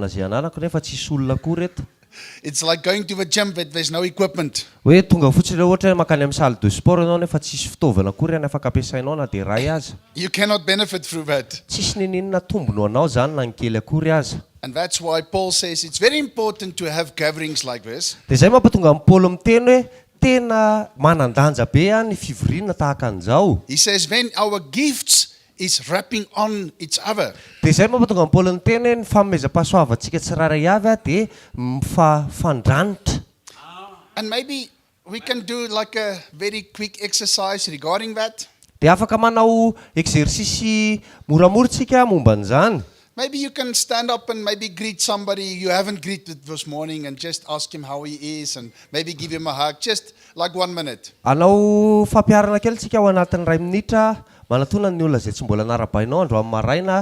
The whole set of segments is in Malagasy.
Izay ananako nefa tsisy olona akory eto. It's like going to the gym but there's no equipment. Hoe tonga fotsiny ireo ohatra hoe mankany amin'ny salle de sport ianao nefa tsisy fitaovana akory any afaka ampiasainao na dia iray aza. You cannot benefit through that. Tsisy n'inon'inona tombony ho anao izany na ny kely akory aza. And that's why Paul says it's very important to have gatherings like this. Dia izay mampatonga an'i Paoly miteny hoe tena manan-danja be ny fivoriana tahaka an'izao. He says then our gifts is wrapping on each other. Dia izay mampatonga an'i Paoly niteny hoe ny fanomezam-pahasoavantsika tsirairay avy dia mifandranitra. And maybe we can do like a very quick exercise regarding that. Dia afaka manao exercice moramora tsika momba an'izany. Maybe you can stand up and maybe greet somebody you haven't greeted this morning and just ask him how he is and maybe give him a hug, just like one minute. Hanao fampiharana kely tsika ao anatin'ny iray minitra, manatona ny olona izay tsy mbola narabainao androany maraina,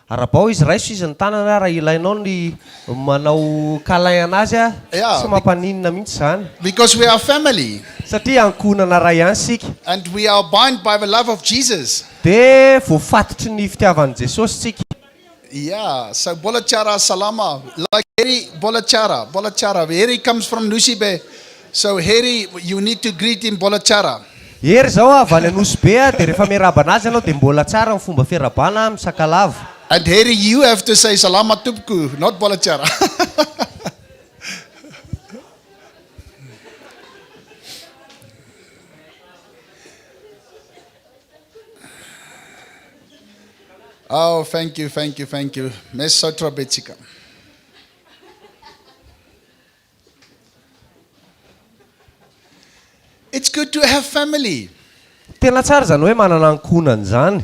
arabao izy, raiso izy ny tanany raha ilainao ny manao câlin anazy, tsy mampaninona mihitsy izany. Because we are family. Satria ankohonana iray ihany isika. And we are bind by the love of Jesus. Dia voafatotry ny fitiavan'i Jesosy tsika. Yeah, so Mbola tsara salama, like Hery Mbola tsara, Mbola tsara, Hery comes from Nosy Be, so Hery you need to greet him Mbola tsara. Hery zao avy any Nosy Be dia rehefa miarahaba anazy ianao dia mbola tsara ny fomba fiarahabana misakalava. And Hery you have to say salama tompoko, not Mbola tsara. Oh, thank you, thank you, thank you. Misaotra betsika. It's good to have family. Tena tsara izany hoe manana ankohonana izany.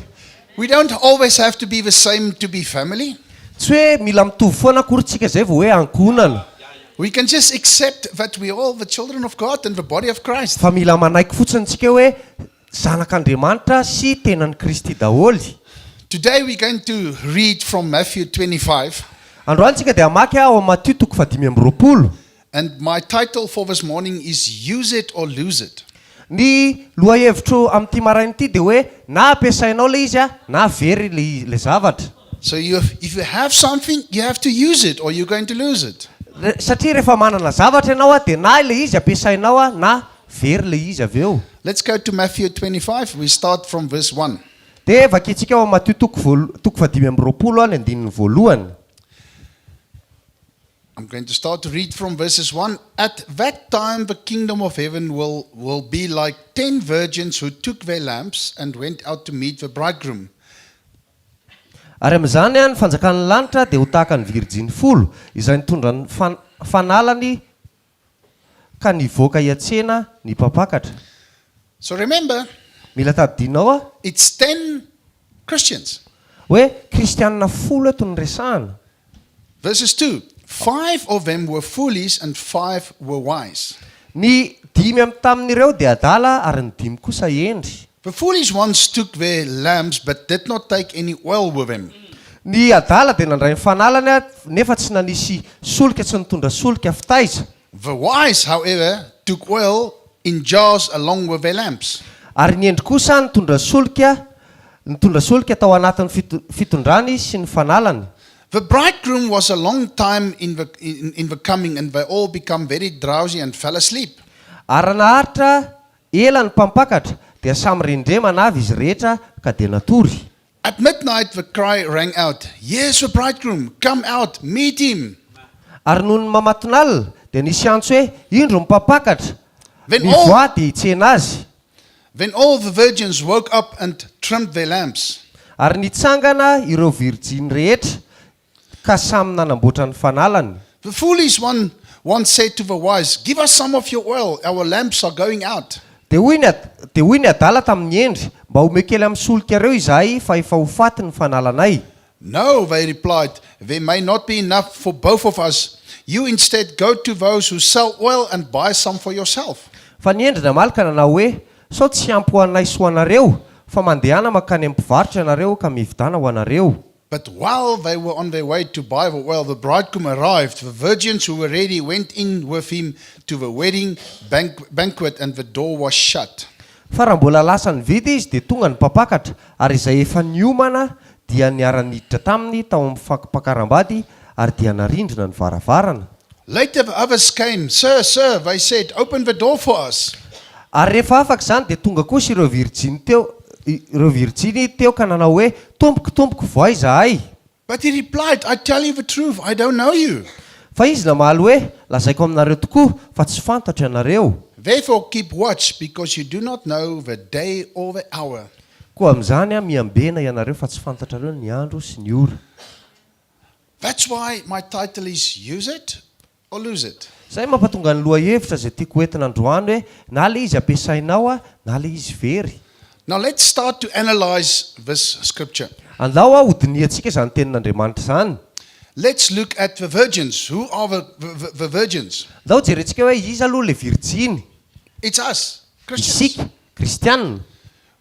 We don't always have to be the same to be family. Tsy hoe mila mitovy foana akory tsika izay vao hoe ankohonana. We can just accept that we all the children of God and the body of Christ. Fa mila manaiky fotsiny tsika hoe zanak'Andriamanitra sy tenan'i Kristy daholo. Today we going to read from Matthew 25. Androany tsika dia hamaky ao amin'ny Matio toko fahadimy amby roapolo. And my title for this morning is Use it or lose it. Ny lohahevitro amin'ity maraina ity dia hoe na ampiasainao ilay izy na very ilay zavatra. So you if you have something you have to use it or you're going to lose it. Satria rehefa manana zavatra ianao dia na ilay izy ampiasainao na very ilay izy avy eo. Let's go to Matthew 25, we start from verse 1. Dia vakintsika ao amin'ny Matio toko voalo- toko fahadimy amby roapolo ny andininy voalohany. I'm going to start to read from verses 1. At that time, the kingdom of heaven will, will be like ten virgins who took their lamps and went out to meet the bridegroom. Ary amin'izany ny fanjakan'ny lanitra dia ho tahaka ny virjiny folo, izay nitondra ny fan, fanalany ka nivoaka hiantsena ny mpampakatra. So remember, Mila tadidinao a. it's ten Christians. Hoe kristianina folo eto no resahana. Verses 2, Five of them were foolish and five were wise. Ny dimy amin'ny tamin'ireo dia adala ary ny dimy kosa hendry. The foolish ones took their lamps but did not take any oil with them. Ny adala dia nandray ny fanalany nefa tsy nanisy solika tsy nitondra solika fitaiza. The wise, however, took oil in jars along with their lamps. Ary ny hendry kosa nitondra solika nitondra solika tao anatin'ny fitondrany sy ny fanalany. The bridegroom was a long time in the, in, in the coming, and they all become very drowsy and fell asleep. Ary raha naharitra ela ny mpampakatra, dia samy rendremana avy izy rehetra ka dia natory. At midnight the cry rang out, Here's the bridegroom, come out, meet him. Ary nony mamatonalina, dia nisy antso hoe, Indro ny mpampakatra, Then all, mivoaha dia hitsena azy. then all the virgins woke up and trimmed their lamps. Ary nitsangana ireo virjiny rehetra, ka samy nanamboatra ny fanalany. The foolish one once said to the wise, Give us some of your oil, our lamps are going out. Dia hoy ny dia hoy ny adala tamin'ny hendry, Mba omeo kely amin'ny solikareo izahay, fa efa ho faty ny fanalanay. No, they replied, there may not be enough for both of us. You instead go to those who sell oil and buy some for yourself. Fa ny hendry namaly ka nanao hoe, Sao tsy ampy ho anay sy ho anareo, fa mandehana mankany amin'ny mpivarotra ianareo ka mividàna ho anareo. But while they were on their way to buy the oil, the bridegroom arrived. The virgins who were ready went in with him to the wedding banquet, and the door was shut. Fa raha mbola lasa nividy izy, dia tonga ny mpampakatra, ary izay efa niomana dia niara-niditra taminy tao amin'ny fampakaram-bady, Ary dia narindrina ny varavarana. Later the others came, Sir, sir, they said, open the door for us. Ary rehefa afaka izany, dia tonga kosa ireo virjiny teo, ireo virjiny teo ka nanao hoe, Tompoko, tompoko, vohay izahay. But he replied, I tell you the truth, I don't know you. Fa izy namaly hoe, Lazaiko aminareo tokoa, fa tsy fantatro ianareo. Therefore keep watch, because you do not know the day or the hour. Koa amin'izany, miambena ianareo, fa tsy fantatrareo ny andro sy ny ora. That's why my title is Use it or lose it. Izay mampatonga ny lohahevitra izay tiako hoentina androany hoe na ilay izy ampiasainao na ilay izy very. Now let's start to analyze this scripture. Andao aho hodinihantsika izany tenin'Andriamanitra izany. Let's look at the virgins. Who are the, the, the virgins? Andao jerentsika hoe iza aloha ilay virjiny. It's us, Christians. Isika, kristianina.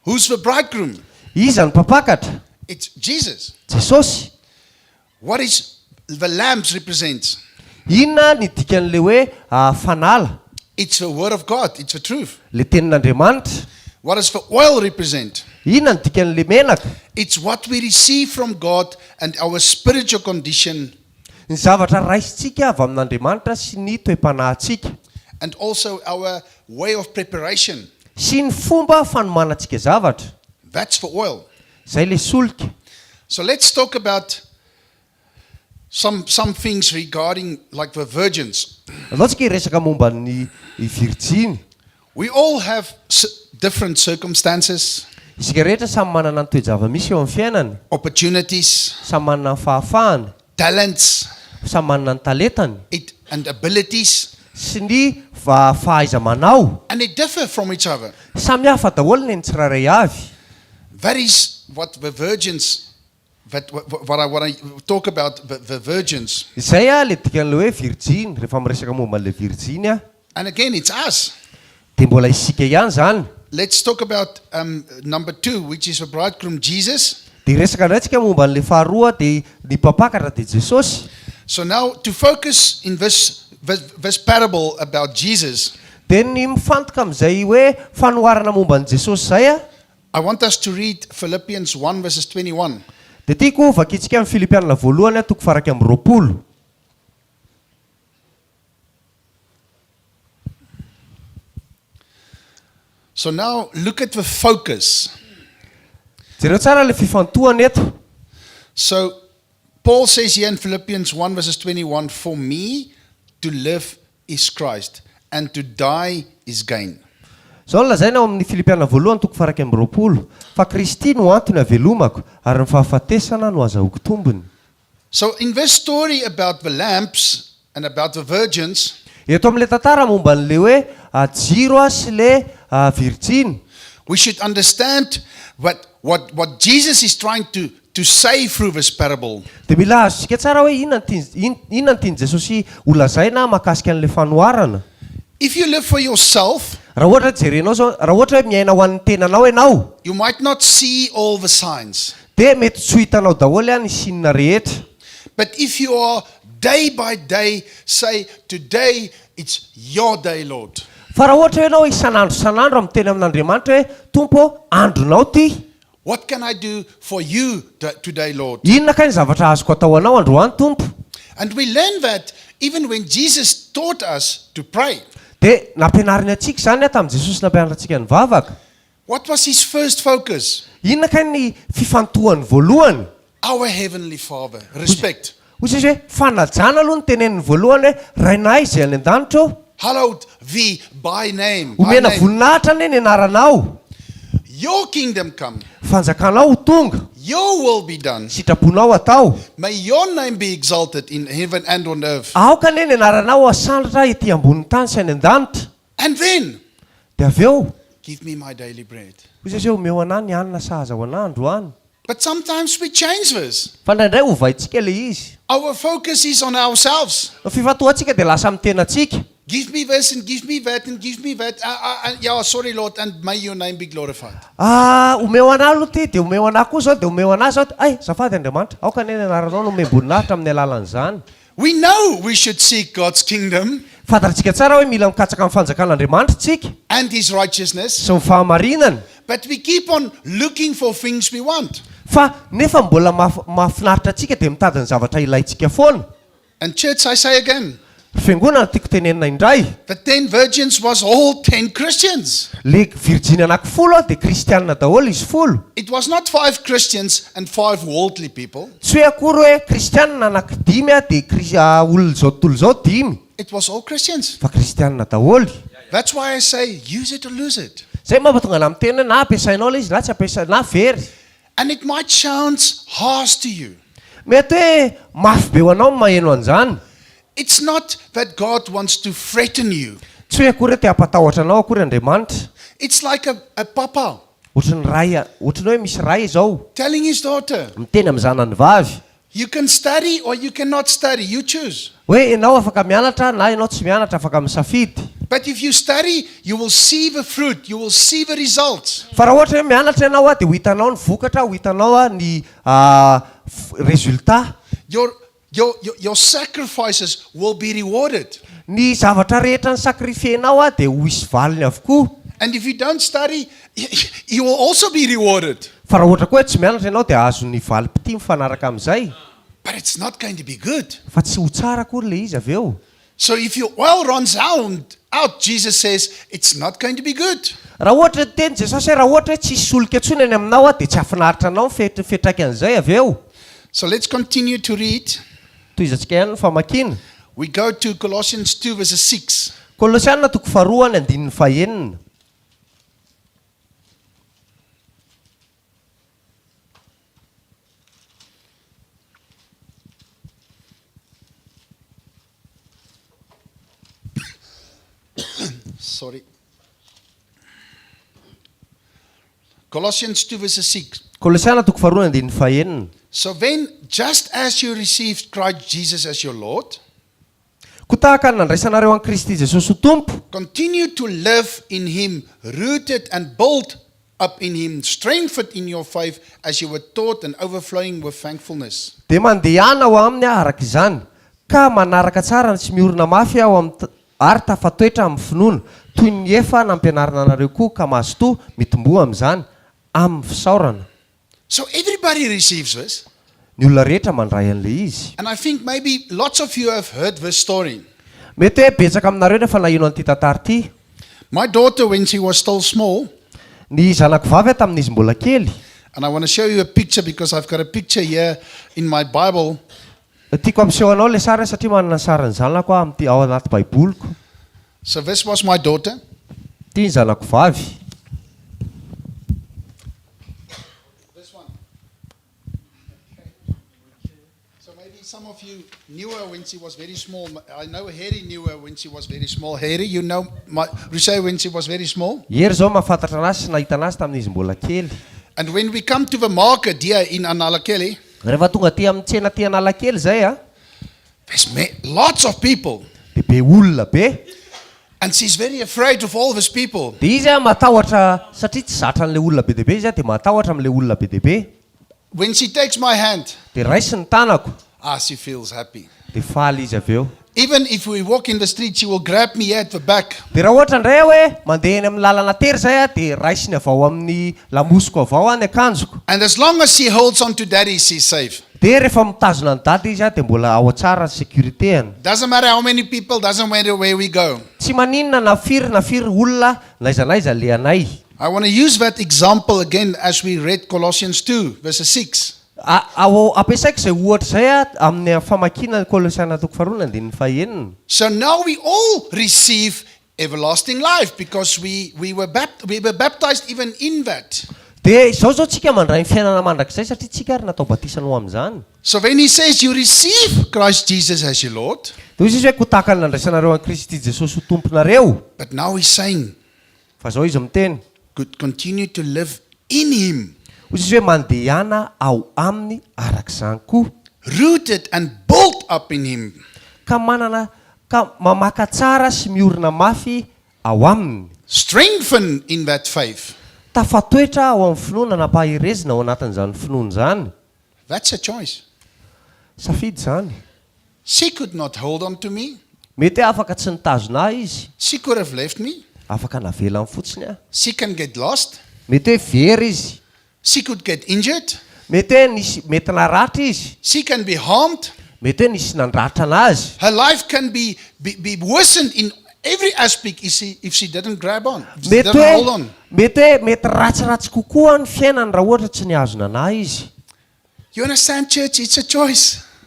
Who's the bridegroom? Iza no mpampakatra? It's Jesus. Jesosy. What is the lamps represents? Inona ny dikan'ilay hoe fanala? It's the word of God, it's the truth. Ilay tenin'Andriamanitra. What does the oil represent? Inona ny dikan'ilay menaka? It's what we receive from God and our spiritual condition. Ny zavatra raisintsika avy amin'Andriamanitra sy ny toe-panahintsika. And also our way of preparation. Sy ny fomba fanomanantsika zavatra. That's the oil. Izay ilay solika. So let's talk about some some things regarding like the virgins. Andao tsika hiresaka momba ny virjiny. We all have different circumstances. Isika rehetra samy manana ny toe-java-misy eo amin'ny fiainany. Opportunities. Samy manana ny fahafahany. Talents. Samy manana ny talentany. It and abilities. Sy ny fahaiza-manao. And they differ from each other. Samy hafa daholo ny an'ny tsirairay avy. That is what the virgins that what I want to talk about the, the virgins. Izay ah le dikan'ilay hoe virjiny, rehefa miresaka momba an'ilay virjiny aho. And again it's us. Dia mbola isika ihany izany. Let's talk about um, number two, which is the bridegroom Jesus. Dia hiresaka indray tsika momba an'ilay faharoa dia ny mpampakatra dia Jesosy. So now to focus in this, this, this parable about Jesus. Dia ny mifantoka amin'izay hoe fanoharana momba an'i Jesosy izay ah. I want us to read Philippians 1 verses 21. Dia tiako vakintsika amin'ny Filipiana voalohany toko faha 21. So now look at the focus. Jereo tsara ilay fifantohana eto. So Paul says here in Philippians 1 verses 21, For me to live is Christ, and to die is gain. Izao no lazaina ao amin'ny Filipiana voalohany toko faha 21, Fa Kristy no antony havelomako, ary ny fahafatesana no azahoako tombony. So in this story about the lamps and about the virgins. Eto amin'ilay tantara momba an'ilay hoe jiro sy ilay virjiny. We should understand what what what Jesus is trying to to say through this parable. Dia mila azontsika tsara hoe inona no tian'i inona no tian'i Jesosy holazaina mahakasika an'ilay fanoharana. If you live for yourself. Raha ohatra hoe jerenao izao, raha ohatra hoe miaina ho an'ny tenanao ianao. You might not see all the signs. Dia mety tsy ho hitanao daholo ny signe rehetra. But if you are day by day say today it's your day Lord. Fa raha ohatra hoe ianao isan'andro isan'andro miteny amin'Andriamanitra hoe Tompo ô, andronao ity. What can I do for you today Lord? Inona kay ny zavatra azoko atao anao androany Tompo? And we learn that even when Jesus taught us to pray. Dia nampianariny antsika izany tamin'i Jesosy nampianatra antsika nivavaka. What was his first focus? Inona kay ny fifantohany voalohany? Our heavenly Father. Respect. Hoy Jesosy hoe, fanajana aloha no teneniny voalohany hoe, Rainay izay any an-danitra ô. Hallowed be by name. Thy Omena name. voninahitra anie ny anaranao. Your kingdom come. Fanjakanao ho tonga. Your will be done. Sitraponao atao. May your name be exalted in heaven and on earth. Aoka anie ny anaranao hasandratra ety ambonin'ny tany sy any an-danitra. And then. Dia avy eo. Give me my daily bread. Hoy Jesosy hoe, Omeo anà ny hanina sahaza ho anà androany. But sometimes we change this. Fa indraindray ovaintsika ilay izy. Our focus is on ourselves. Ny fifantohantsika dia lasa amin'ny tenantsika. Give me this and give me that and give me that, ah ah ah, yeah, sorry Lord, and may your name be glorified. Ah, omeo anà aloha ity, dia omeo anà koa izao, dia omeo anà izao. Hay, azafady Andriamanitra, aoka anie ny anaranao no homem-boninahitra amin'ny alalan'izany. We know we should seek God's kingdom. Fantatsika tsara hoe mila mikatsaka ny fanjakan'Andriamanitra isika. And his righteousness. Sy ny fahamarinany. But we keep on looking for things we want. Fa nefa mbola mahafinaritra antsika dia mitady ny zavatra ilaintsika foana. And church, I say again, Ry fiangonana, tiako tenenina indray. the 10 virgins was all 10 Christians. Le virjiny anaky folo dia kristianina daholo izy folo. It was not five Christians and five worldly people. Tsy hoe akory hoe kristianina anaky dimy dia kris- olona izao tontolo izao dimy. It was all Christians. Fa kristianina daholo. That's why I say use it or lose it. Zay mampatonga anah miteny hoe na ampiasainao ilay izy na tsy ampiasainao, na very. And it might sound harsh to you. Mety hoe mafy be ho anao ny maheno an'izany. It's not that God wants to threaten you. Tsy hoe akory hoe te hampatahotra anao akory Andriamanitra. It's like a, a papa Ohatry ny ray, ohatry ny hoe misy ray izao telling his daughter, miteny amin'ny zanany vavy. You can study or you cannot study, you choose. Hoe ianao afaka mianatra na ianao tsy mianatra, afaka misafidy. But if you study, you will see the fruit, you will see the results. Fa raha ohatra hoe mianatra ianao dia ho hitanao ny vokatra, ho hitanao ny résultat. Your, your, your, your sacrifices will be rewarded. Ny zavatra rehetra ni-sacrifier-nao dia ho hisy valiny avokoa. And if you don't study, you will also be rewarded. Fa raha ohatra koa hoe tsy mianatra ianao dia hahazo ny valim-pitia mifanaraka amin'izay. But it's not going to be good. Fa tsy ho tsara akory ilay izy avy eo. So if your oil runs out, out, Jesus says, it's not going to be good. Raha ohatra niteny Jesosy hoe raha ohatra hoe tsisy solika intsony any aminao dia tsy hahafinaritra anao ny fiantraikan'izay avy eo. So let's continue to read. Tohizantsika ihany ny famakiana. We go to Colossians 2 verses 6. Kolosiana toko faharoa ny andininy fahenina. Sorry. Colossians 2 verses 6. Kolosiana toko faharoa ny andininy fahenina. So then, just as you received Christ Jesus as your Lord, Koa tahaka ny nandraisanareo an'i Kristy Jesosy ho Tompo, continue to live in him, rooted and built up in him, strengthened in your faith as you were taught and overflowing with thankfulness. Dia mandehana ao aminy araka izany, ka manaraka tsara ny sy miorina mafy ao amin'ny ary tafatoetra amin'ny finoana, toy ny efa nampianarina anareo koa, ka mazotoa mitomboa amin'izany, amin'ny fisaorana. So everybody receives this. Ny olona rehetra mandray an'ilay izy. And I think maybe lots of you have heard this story. Mety hoe betsaka aminareo no efa naheno an'ity tantara ity. My daughter when she was still small. Ny zanako vavy tamin'izy mbola kely. And I want to show you a picture because I've got a picture here in my Bible. Tiako hampiseho anao ilay sary satria manana ny sarin'ny zanako aho amin'ity ao anaty baiboliko. So this was my daughter. Ity ny zanako vavy. This one. So maybe some of you knew her when she was very small. I know Harry knew her when she was very small. Harry, you know my, Rousseau when she was very small. Hery izao mahafantatra anazy sy nahita anazy tamin'izy mbola kely. And when we come to the market here in Analakely, Rehefa tonga aty amin'ny tsena aty Analakely izay a. There's lots of people. Dia be olona be. And she's very afraid of all these people. Dia izy a matahotra satria tsy zatra an'ilay olona be dia be izy a dia matahotra amin'ilay olona be dia be. When she takes my hand. Dia raisiny ny tanako. Ah, she feels happy. Dia faly izy avy eo. Even if we walk in the street, she will grab me at the back. Dia raha ohatra indray aho hoe mandeha eny amin'ny lalana tery izay aho dia raisiny avy ao amin'ny lamosiko avy ao ny akanjoko. And as long as she holds on to daddy, she's safe. Dia rehefa mitazona an'i dada izy dia mbola ao tsara ny sécurité-ny. Doesn't matter how many people, doesn't matter where we go. Tsy maninona na firy na firy olona n'aiza n'aiza alehanay. I want to use that example again as we read Colossians 2 verses 6. Ao ampiasaiko izay ohatra izay amin'ny famakiana ny Kolosiana toko faharoa ny andininy fahenina. So now we all receive everlasting life because we we were bapt we were baptized even in that. Dia izao izao tsika mandray ny fiainana mandrakizay satria tsika ary natao batisa ho amin'izany. So when he says you receive Christ Jesus as your Lord. Dia hoy Izy hoe koa tahaka ny nandraisanareo an'i Kristy Jesosy ho Tomponareo. But now he's saying. Fa izao Izy miteny. Could continue to live in him. Hoy Izy hoe mandehana ao Aminy araka izany koa. Rooted and built up in him. Ka manana ka mamaka tsara sy miorina mafy ao Aminy. Strengthened in that faith. Tafatoetra ao amin'ny finoana nampaherezina ao anatin'izany finoana izany. That's a choice. Safidy izany. She could not hold on to me. Mety hoe afaka tsy nitazona ahy izy. She could have left me. Afaka navelany fotsiny aho. She can get lost. Mety hoe very izy. She could get injured. Mety hoe nisy, mety naratra izy. She can be harmed. Mety hoe nisy nandratra anazy. Her life can be be be worsened in every aspect if she if she didn't grab on, if she Mety didn't hoe hold on. mety hoe mety ratsiratsy kokoa ny fiainany raha ohatra tsy nihazona anahy izy. You understand church, it's a choice.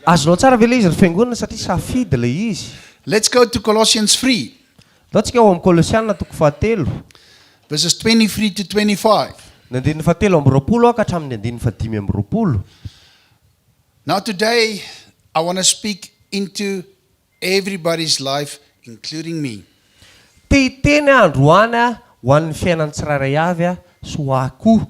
Azonao tsara ve ilay izy ry fiangonana satria safidy ilay izy. Let's go to Colossians 3. Ndao tsika ao amin'ny Kolosiana toko fahatelo. Verses 23 to 25. Ny andininy fahatelo amby roapolo ka hatramin'ny andininy fahadimy amby roapolo. Now today I want to speak into everybody's life including me. Te hiteny aho androany ho an'ny fiainan'ny tsirairay avy sy ho ahy koa.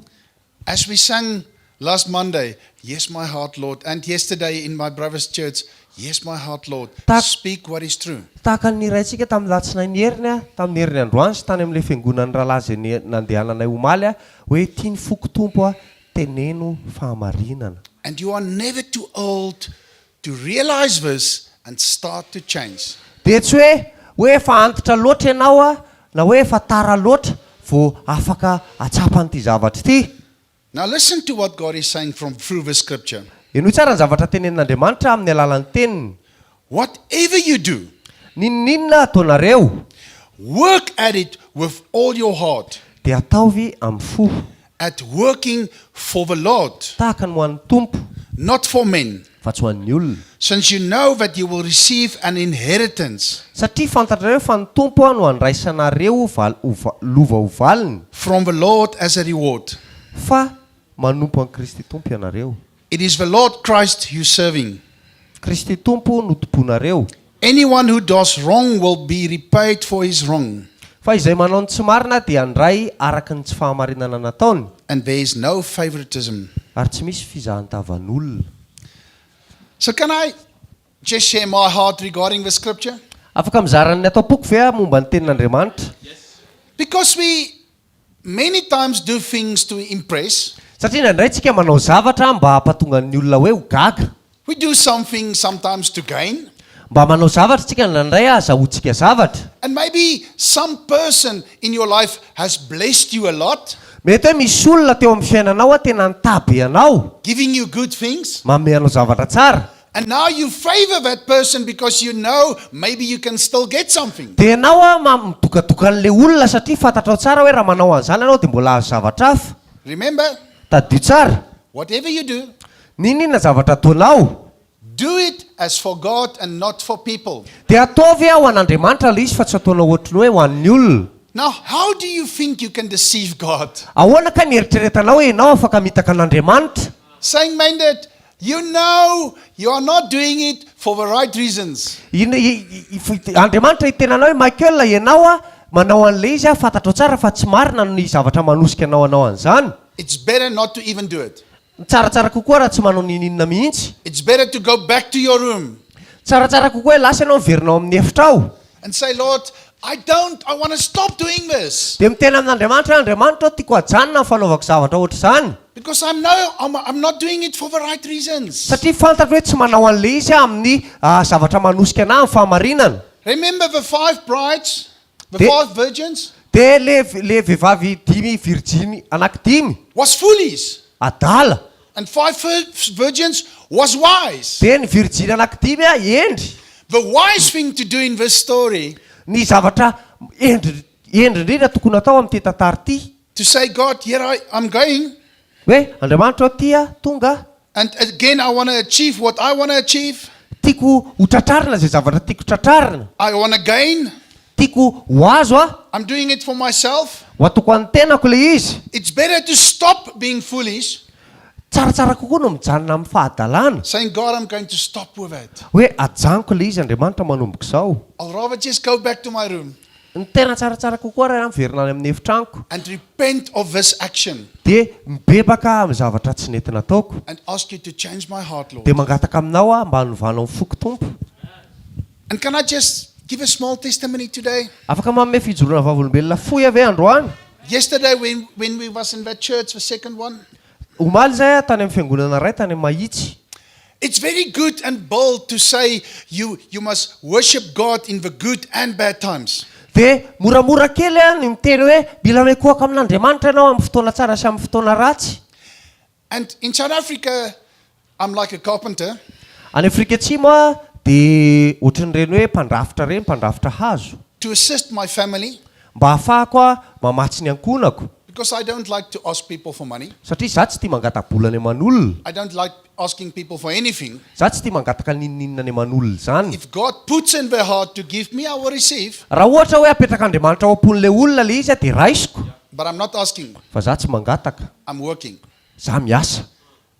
As we sang last Monday, Yes my heart Lord, and yesterday in my brother's church, Yes my heart Lord, Ta- speak what is true. Tahaka ny niraintsika tamin'ny latsinainy heriny, tamin'ny heriny androany sy tany amin'ilay fiangonan'ny rahalahy izay ne- nandehananay omaly, hoe tia ny foko Tompo a, teneno fahamarinana. And you are never too old to realize this and start to change. Dia tsy hoe hoe efa antitra loatra ianao a, na hoe efa tara loatra vao afaka atsapa an'ity zavatra ity. Now listen to what God is saying from through the scripture. Henoy tsara ny zavatra tenenin'Andriamanitra amin'ny alalan'ny teniny. Whatever you do, N'inon'inona ataonareo, work at it with all your heart, dia ataovy amin'ny fo, at working for the Lord, tahaka ny ho an'ny Tompo, not for men, fa tsy ho an'ny olona. since you know that you will receive an inheritance Satria fantatrareo fa ny Tompo no handraisanareo val- ho va- lova ho valiny, from the Lord as a reward. fa manompo an'i Kristy Tompo ianareo. It is the Lord Christ you serving. Kristy Tompo no tomponareo. Anyone who does wrong will be repaid for his wrong, Fa izay manao ny tsy marina dia handray araka ny tsy fahamarinana nataony. and there is no favoritism. Ary tsy misy fizahan-tavan'olona. So can I just share my heart regarding the scripture? Afaka mizara ny ato am-poko ve aho momba ny tenin'Andriamanitra? Because we many times do things to impress. Satria indraindray tsika manao zavatra mba hampatonga ny olona hoe ho gaga. We do something sometimes to gain. Mba manao zavatra tsika indraindray ahazahoantsika zavatra. And maybe some person in your life has blessed you a lot. Mety hoe misy olona teo amin'ny fiainanao a tena nitahy be anao. Giving you good things. Manome anao zavatra tsara. And now you favor that person because you know maybe you can still get something. Dia ianao a ma- midokadoka an'ilay olona satria fantatrao tsara hoe raha manao an'izany ianao dia mbola hahazo zavatra hafa. Remember, Tadidio tsara. whatever you do, N'inon'inona zavatra ataonao, do it as for God and not for people. dia ataovy ho an'Andriamanitra ilay izy fa tsy ataonao ohatry ny hoe ho an'ny olona. Now, how do you think you can deceive God? Ahoana kay ny eritreretanao hoe ianao afaka mitaka an'Andriamanitra? Saying, minded, you know you are not doing it for the right reasons. Ino- i- i- i- f- Andriamanitra hiteny anao hoe Michael ianao a manao an'ilay izy a fantatrao tsara fa tsy marina ny zavatra manosika anao hanao an'izany. It's better not to even do it. Tsaratsara kokoa raha tsy manao n'inon'inona mihitsy. It's better to go back to your room Tsaratsara kokoa hoe lasa ianao miverina ao amin'ny efitra ao. and say, Lord, I don't, I want to stop doing this Dia miteny amin'Andriamanitra hoe Andriamanitra aho tiako hajanona ny fanaovako zavatra ohatr'izany. because I'm, no, I'm, I'm not doing it for the right reasons. Satria fantatro hoe tsy manao an'ilay izy aho amin'ny ah, zavatra manosika anahy amin'ny fahamarinana. Remember the five brides, the five virgins Dia le le vehivavy dimy virjiny anankidimy was foolish adala. and five virgins was wise. Dia ny virjiny anankidimy a hendry. The wise thing to do in this story Ny zavatra hendry hendry indrindra tokony atao amin'ity tantara ity. to say, God, here I'm going. Hoe Andriamanitra aho tia tonga. And again, I want to achieve what I want to achieve. Tiako ho tratrarina izay zavatra tiako tratrarina. I want to gain. Tiako ho azo a. I'm doing it for myself. Ho ataoko an'ny tenako ilay izy. It's better to stop being foolish, Tsaratsara kokoa no mijanona amin'ny fahadalana. saying, God, I'm going to stop with it. Hoe ajanoko ilay izy Andriamanitra manomboka izao. I'll rather just go back to my room Ny tena tsaratsara kokoa raha miverina any amin'ny efitranoko. and repent of this action Dia mibebaka amin'ny zavatra tsy nety nataoko. and ask you to change my heart, Lord. Dia mangataka aminao aho mba hanovanao ny foko Tompo. And can I just give a small testimony today? Afaka manome fijoroana vavolombelona fohy aho ve androany? Yesterday, when we was in that church, the second one, Omaly izay aho tany amin'ny fiangonana iray tany Mahitsy. it's very good and bold to say you must worship God in the good and bad times. Dia moramora kely aho ny miteny hoe mila miankohoka amin'Andriamanitra ianao amin'ny fotoana tsara sy amin'ny fotoana ratsy. And in South Africa, I'm like a carpenter. Any Afrika Atsimo a dia ohatran'ireny hoe mpandrafitra ireny, mpandrafitra hazo. To assist my family. Mba hahafahako a mamatsy ny ankohonako. Because I don't like to ask people for money. Satria za tsy tia mangata-bola any aman'olona. I don't like asking people for anything. Za tsy tia mangataka n'inon'inona any aman'olona izany. If God puts in their heart to give me, I will receive. Raha ohatra hoe apetrak'Andriamanitra ao am-pon'ilay olona ilay izy dia raisiko. But I'm not asking. Fa za tsy mangataka. I'm working. Za miasa.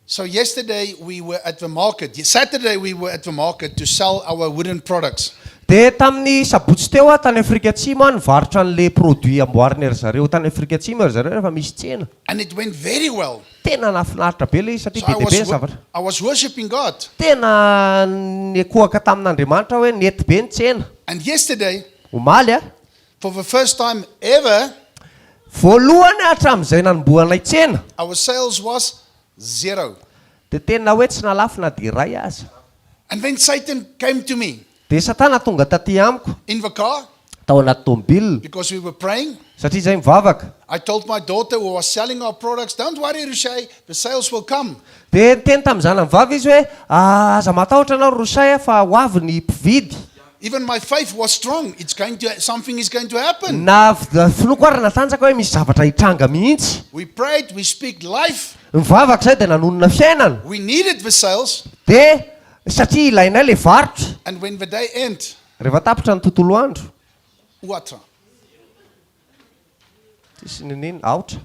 So yesterday we were at the market. Saturday we were at the market to sell our wooden products. Dia tamin'ny sabotsy teo aho tany Afrika Atsimo aho nivarotra an'ilay produit amboariny ry zareo tany Afrika Atsimo ry zareo rehefa misy tsena. And it went very well. Tena nahafinaritra be ilay izy satria So be I dia be was ny zavatra. I was worshiping God. Tena niankohoka tamin'Andriamanitra aho hoe nety be ny tsena. And yesterday, Omaly a. for the first time ever, Voalohany hatramin'izay nanombohanay tsena. Our sales was zero. Dia tena hoe tsy nalafo na dia iray aza. And then Satan came to me. Dia Satana tonga taty amiko. In the car. Tao anaty tomobilina. Because we were praying. Satria izahay mivavaka. I told my daughter who was selling our products, Don't worry Rushay, the sales will come. Dia niteny tamin'ny zanany vavy izy hoe, Aza matahotra ianao ry Rushay a, fa ho avy ny mpividy. Even my faith was strong, it's going to, something is going to happen. Na finoako ary natanjaka hoe misy zavatra hitranga mihitsy. We prayed, we speak life. Nivavaka izahay dia nanonona fiainana. We needed the sales. Dia satria ilainay ilay varotra. And when the day end. Rehefa tapitra ny tontolo andro. Ohatra. Tsisy ninin, aotra.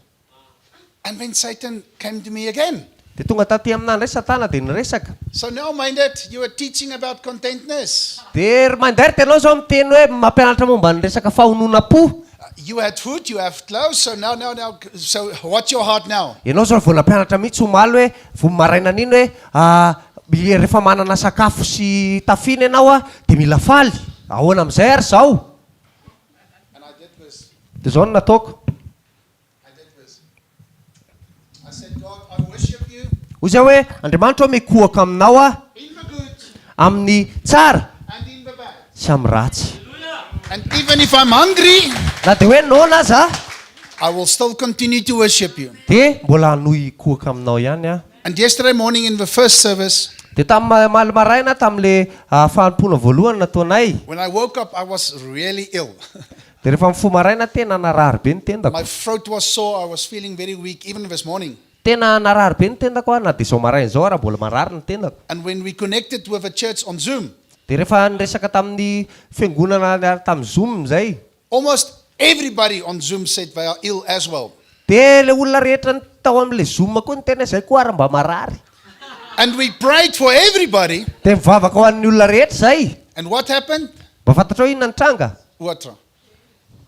And then Satan came to me again. Dia tonga taty aminà indray Satana dia niresaka. So now Meindert, you are teaching about contentness. Dia ry Meindert ianao izao miteny hoe mampianatra momba ny resaka fahononam-po. You had food, you have clothes, so now, now, now, so what's your heart now? Ianao izao vao nampianatra mihitsy omaly hoe vao maraina an'iny hoe rehefa manana sakafo sy tafiana ianao dia mila faly. Ahoana amin'izay ary izao? And I did this. Dia izao no nataoko. Hoy izy hoe, Andriamanitra ô, mikohaka aminao aho, amin'ny tsara sy amin'ny ratsy. Na dia hoe noana aza aho, dia mbola hanohy hikohaka aminao ihany aho. Dia tamin'ny omaly maraina, tamin'ilay fanompoana voalohany nataonay. Dia rehefa mifoha maraina tena narary be ny tendako. My throat was sore, I was feeling very weak even this morning. Tena narary be ny tendako aho na dia izao maraina izao ara mbola marary ny tendako. And when we connected with the church on Zoom. Dia rehefa niresaka tamin'ny fiangonana tamin'ny Zoom izay. Almost everybody on Zoom said they are ill as well. Dia ilay olona rehetra tao amin'ilay Zoom koa niteny hoe izay koa ary mba marary. And we prayed for everybody. Dia nivavaka ho an'ny olona rehetra izay. And what happened? Mba fantatrao inona ny tranga? Ohatra.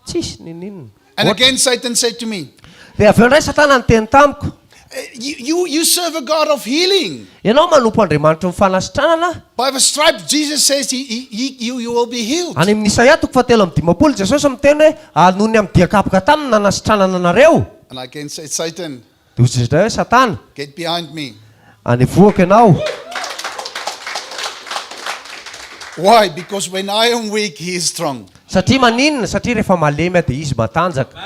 Tsisy n'inon'inona. And again Satan said to me. Dia avy eo indray Satana niteny tamiko. You, you, you serve a God of healing. Ianao manompo Andriamanitry ny fanasitranana. By the stripe Jesus says he, he, he, you, you will be healed. Any amin'ny Isaia toko fahatelo amby dimampolo Jesosy miteny hoe, Ary noho ny amin'ny dian-kapoka taminy no nanasitranana anareo. And I can say, Satan. Dia hoy Jesosy indray hoe, Satana. Get behind me. Anevohako ianao. Why? Because when I am weak, he is strong. Satria maninona? Satria rehefa malemy aho dia izy matanjaka.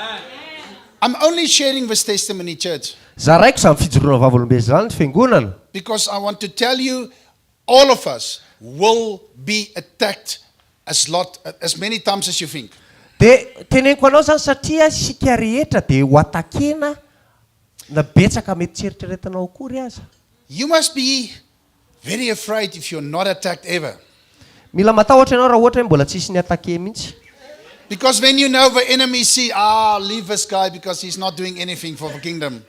I'm only sharing this testimony, church. Zaraiko izany fijoroana vavolombelona izany ny fiangonana. Because I want to tell you, all of us will be attacked as lot, as many times as you think. Dia teneniko anao izany satria isika rehetra dia ho atakena Na betsaka mety tsy eritreretinao akory aza. You must be very afraid if you're not attacked ever. Mila matahotra ianao raha ohatra hoe mbola tsisy ni-attaquer mihitsy. Because when you know the enemy see, ah, leave this guy because he's not doing anything for the kingdom.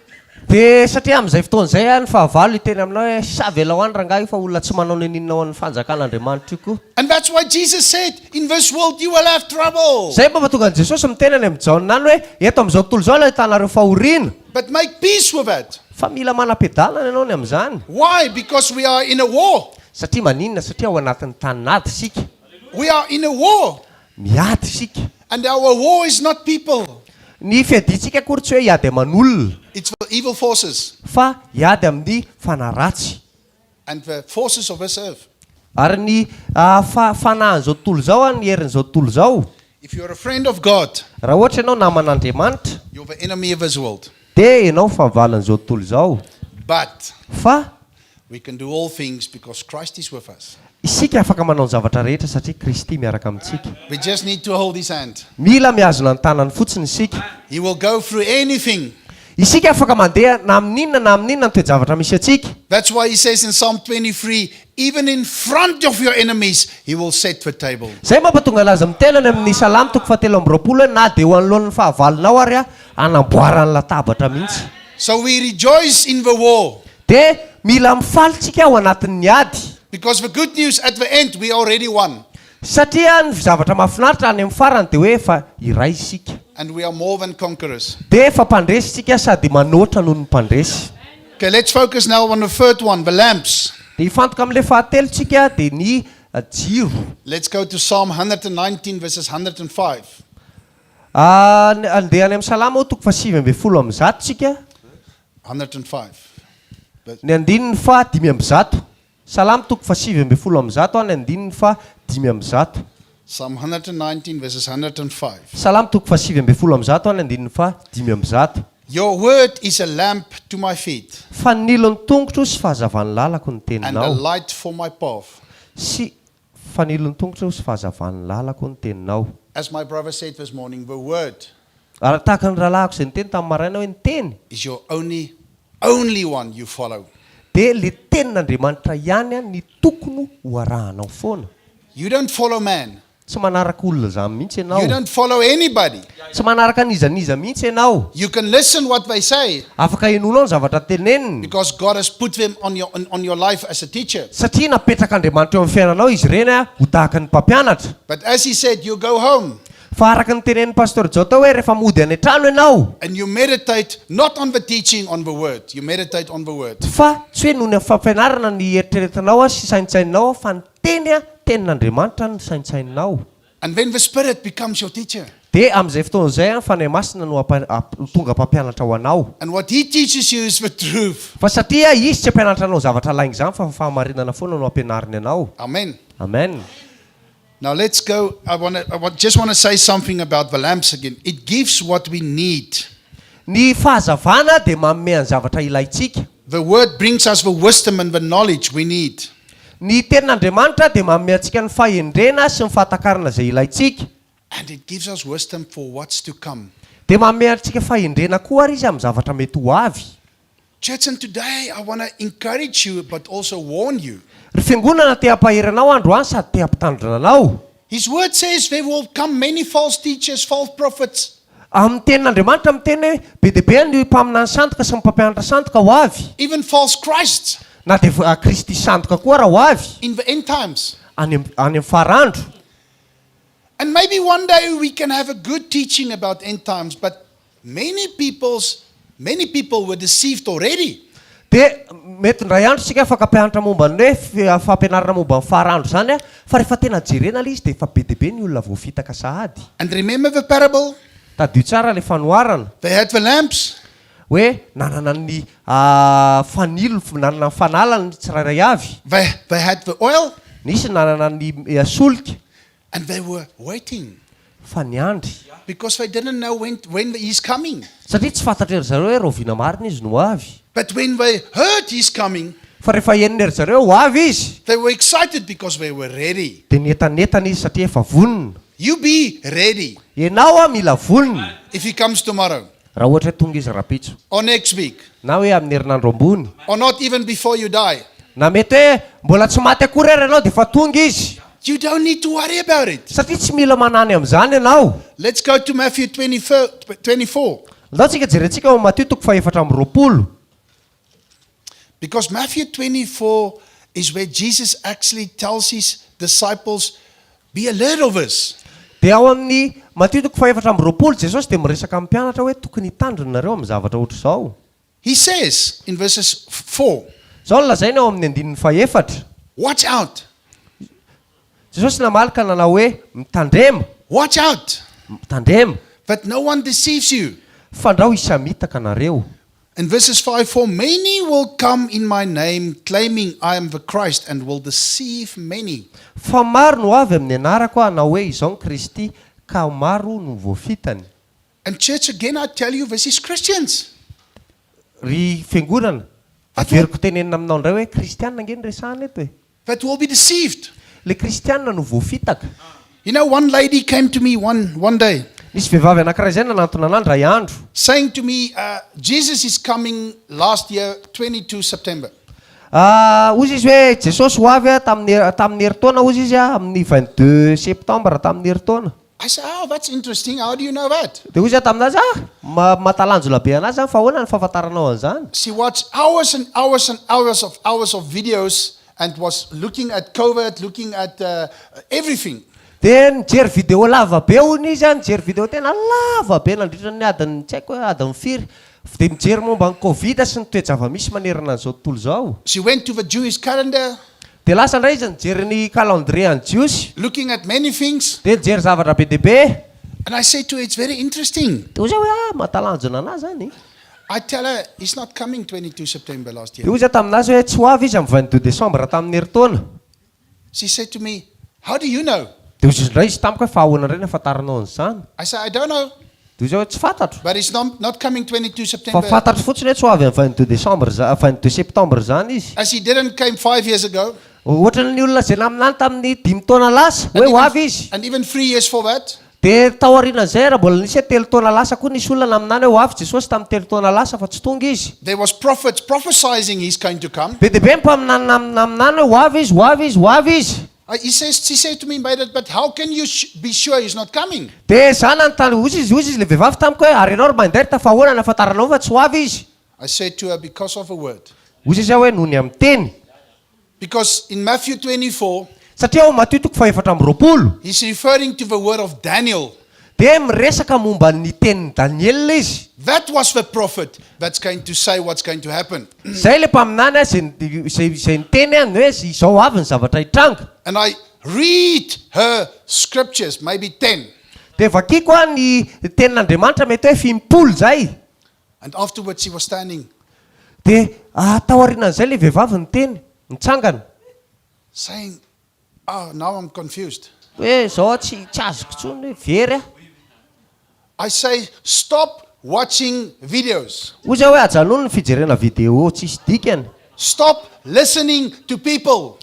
Dia satria amin'izay fotoana izay ny fahavalo hiteny aminao hoe, sa avelao any rangahy io fa olona tsy manao n'inon'inona ho an'ny fanjakan'Andriamanitra io koa. And that's why Jesus said, in this world you will have trouble. Izay mampatonga an'i Jesosy miteny any amin'i Jaona any hoe, eto amin'izao tontolo izao no ahitanareo fahoriana. But make peace with it. Fa mila manam-piadanana ianao ny amin'izany. Why? Because we are in a war. Satria maninona? Satria ao anatin'ny tanin'ady isika. We are in a war. Miady isika. And our war is not people. Ny fiadiantsika akory tsy hoe hiady aman'olona. It's the evil forces. Fa hiady amin'ny fanahy ratsy. And the forces of this earth. Ary ny fanahin'izao tontolo izao, ny herin'izao tontolo izao. If you are a friend of God. Raha ohatra ianao naman'Andriamanitra. You're the enemy of this world. Dia ianao fahavalon'izao tontolo izao. But. Fa. We can do all things because Christ is with us. Isika afaka manao ny zavatra rehetra satria Kristy miaraka amintsika. We just need to hold his hand. Mila mihazona ny tanany fotsiny isika. He will go through anything. Isika afaka mandeha na amin'inona na amin'inona ny toe-javatra misy antsika. That's why he says in Psalm 23, even in front of your enemies, he will set the table. Izay mampatonga anazy miteny any amin'ny Salamo toko fahatelo amby roapolo hoe na dia eo anoloan'ny fahavalonao ary a hanamboarany latabatra mihitsy. So we rejoice in the war. Dia mila mifaly tsika ao anatin'ny ady. Because the good news, at the end, we already won. Satria ny zavatra mahafinaritra any amin'ny farany dia hoe efa iray isika. And we are more than conquerors. Dia efa mpandresy tsika sady manoatra noho ny mpandresy. Okay, let's focus now on the third one, the lamps. Dia hifantoka amin'ilay fahatelo tsika, dia ny jiro. Let's go to Psalm 119, verses 105. Ah, andeha any amin'ny Salamo toko faha-119 tsika. 105. Ny andininy faha-105. Salamo toko faha-119 a, ny andininy faha-105. Psalm 119, verses 105. Salamo toko faha-119 a, ny andininy faha-105. Your word is a lamp to my feet Fanilo ny tongotro sy fahazavan'ny lalako ny and a teninao. light for my path. Sy fanilo ny tongotro sy fahazavan'ny lalako ny teninao. As my brother said this morning, the word Ary tahaka ny rahalahiko izay niteny tamin'ny maraina hoe ny teny is your only one you follow. Dia le tenin'Andriamanitra ihany a ny tokony ho arahanao foana. You don't follow man. Tsy manaraka olona zany mihitsy ianao. You don't follow anybody. Tsy manaraka nizaniza mihitsy ianao. You can listen what they say Afaka henonao ny zavatra teneniny because God has put them on your life as a teacher. Satria napetrak'Andriamanitra eo amin'ny fiainanao izy ireny a ho tahaka ny mpampianatra. But as he said, you go home Fa araka ny tenenin'ny pasteur Jota hoe rehefa mody any an-trano ianao and you meditate not on the teaching, on the word. You meditate on the word. Fa tsy hoe noho ny fampianarana ny eritreretinao a sy saintsaininao a fa ny teny a tenin'Andriamanitra ny saintsaininao. And then the Spirit becomes your teacher. Dia amin'izay fotoana izay a Fanahy Masina no tonga mpampianatra ho anao. And what he teaches you is the truth. Fa satria izy tsy ampianatra anao zavatra lainga izany fa fahamarinana foana no ampianariny anao. Amen. Amen. Now let's go. I just want to say something about the lamps again. It gives what we need. Ny fahazavana dia manome ny zavatra ilaintsika. The word brings us the wisdom and the knowledge we need. Ny tenin'Andriamanitra dia manome antsika ny fahendrena sy ny fahatakarana izay ilaintsika. And it gives us wisdom for what's to come. Dia manome antsika fahendrena koa ary izy amin'ny zavatra mety ho avy. Church, and today I want to encourage you, but also warn you. Ry fiangonana, te hampahery anao androany sady te hampitandrina anao. His word says there will come many false teachers, false prophets. Amin'ny tenin'Andriamanitra miteny hoe be dia be ny mpaminany sandoka sy ny mpampianatra sandoka ho avy. Even false Christs Na dia Kristy sandoka koa raha ho avy in the end times. any amin'ny farandro. And maybe one day we can have a good teaching about end times, but many people were deceived already. Dia mety indray andro sika afaka ampianatra momba ny hoe fampianarana momba ny farandro zany a fa rehefa tena jerena ilay izy dia efa be dia be ny olona voafitaka sahady. And remember the parable? Tadidio tsara ilay fanoharana. They had the lamps, Hoe nanana ny fanilo, nanana ny fanalany tsirairay avy. they had the oil, Nisy nanana ny solika. And they were waiting Fa niandry. Because they didn't know when he's coming. Satria tsy fantatra ry zareo hoe rahoviana marina izy no avy. But when they heard he's coming, Fa rehefa henony ry zareo ho avy izy, they were excited because they were ready. Dia nietanetana izy satria efa vonona. You be ready Ianao a mila vonona. If he comes tomorrow Raha ohatra hoe tonga izy rapitso. Or next week Na hoe amin'ny herinandro ambony. Or not even before you die. Na mety hoe mbola tsy maty akory ary ianao dia efa tonga izy. You don't need to worry about it. Satria tsy mila manahy amin'izany ianao. Let's go to Matthew 24. 24. Ndao tsika jerentsika ao Matio toko faha-24. Because Matthew 24 is where Jesus actually tells his disciples, "Be alert of this." Dia ao amin'ny Matio toko faha-24 Jesosy dia miresaka amin'ny mpianatra hoe tokony hitandrina nareo amin'ny zavatra ohatr'izao. He says in verses 4, Zao no lazainy ao amin'ny andininy fahaefatra. "Watch out, Jesosy namaly ka nanao hoe mitandrema. Watch out, Mitandrema. That no one deceives you." Fandrao hisy hamitaka anareo. In verses 5, "For many will come in my name, claiming I am the Christ, and will deceive many." Fa maro no avy amin'ny anarako hanao hoe izaho ny Kristy ka maro no voafitany. And church, again, I tell you, this is Christians. Ry fiangonana. Averiko tenenina aminao indray hoe kristianina ange no resahana eto e. That will be deceived. Le kristianina no voafitaka. One lady came to me one day. Nisy vehivavy anankiray izay nanantona anah indray andro. Saying to me, Jesus is coming last year 22 September. Ah, hozy izy hoe Jesosy ho avy tamin'ny tamin'ny herintaona hozy izy amin'ny 22 septembre tamin'ny herintaona. I said, Oh, that's interesting. How do you know that? Dia hoy izy taminazy, Ah, ma- mahatalanjona be anazy izany fa ahoana ny fahafantaranao an'izany? She watched hours and hours and hours of hours of videos and was looking at COVID, looking at everything. Dia nijery video lava be hono izy an, nijery video tena lava be nandritra ny adiny tsy haiko hoe adiny firy, dia mijery momba ny covid sy ny toe-java-misy manerana an'izao tontolo izao. She went to the Jewish calendar. Dia lasa indray izy nijery ny calendrier an'ny Jiosy. Looking at many things. Dia nijery zavatra be dia be. And I said to her, It's very interesting. Dia hoy izaho hoe, Ah, mahatalanjona an'ahy izany. I tell her, He's not coming 22 September last year. Dia hoy izaho tamin'azy hoe, Tsy ho avy izy amin'ny 22 décembre tamin'ny herintaona. She said to me, How do you know? Dia hoy izy indray izy tamiko hoe, Fa ahoana indray no ahafantaranao an'izany? I said, I don't know. Dia hoy izy hoe, Tsy fantatro. But he's not coming 22 Fa September. fantatro fotsiny hoe tsy ho avy amin'ny 22 décembre za, 22 septembre izany izy. As he didn't came 5 years ago. Ohatran'ny olona izay naminany tamin'ny 5 taona lasa hoe ho avy izy. And even 3 years for that. Dia tao aorianan'izay raha mbola nisy hoe 3 taona lasa koa nisy olona naminany hoe ho avy Jesosy tamin'ny 3 taona lasa fa tsy tonga izy. There was prophets prophesying he's going to come. Be dia be ny mpaminany naminany hoe ho avy izy, ho avy izy, ho avy izy. He says, she said to me, But how can you be sure he's not coming?" Dia za nanontany, hozy izy, hozy izy ilay vehivavy tamiko hoe, ary ianao ry Meindert fa ahoana no ahafantaranao fa tsy ho avy izy? I said to her, Because of a word. Hozy izy aho hoe, noho ny amin'ny teny. Because in Matthew 24, Satria ao Matio toko faha-24. he's referring to the word of Daniel. Dia miresaka momba ny tenin'i Daniela izy. That was the prophet that's going to say what's going to happen. Izay ilay mpaminany izay izay izay niteny ny hoe izao avy ny zavatra hitranga. And I read her scriptures, maybe 10. Dia vakiko ny tenin'Andriamanitra mety hoe fimpolo izay. And afterwards she was standing. Dia tao aorianan'izay ilay vehivavy niteny, nitsangana. Saying, Oh, now I'm confused. Hoe izao aho tsy tsy azoko intsony hoe very aho. I say, Stop watching videos. Hoy izy hoe ajanony ny fijerena video tsisy dikany. Stop listening to people.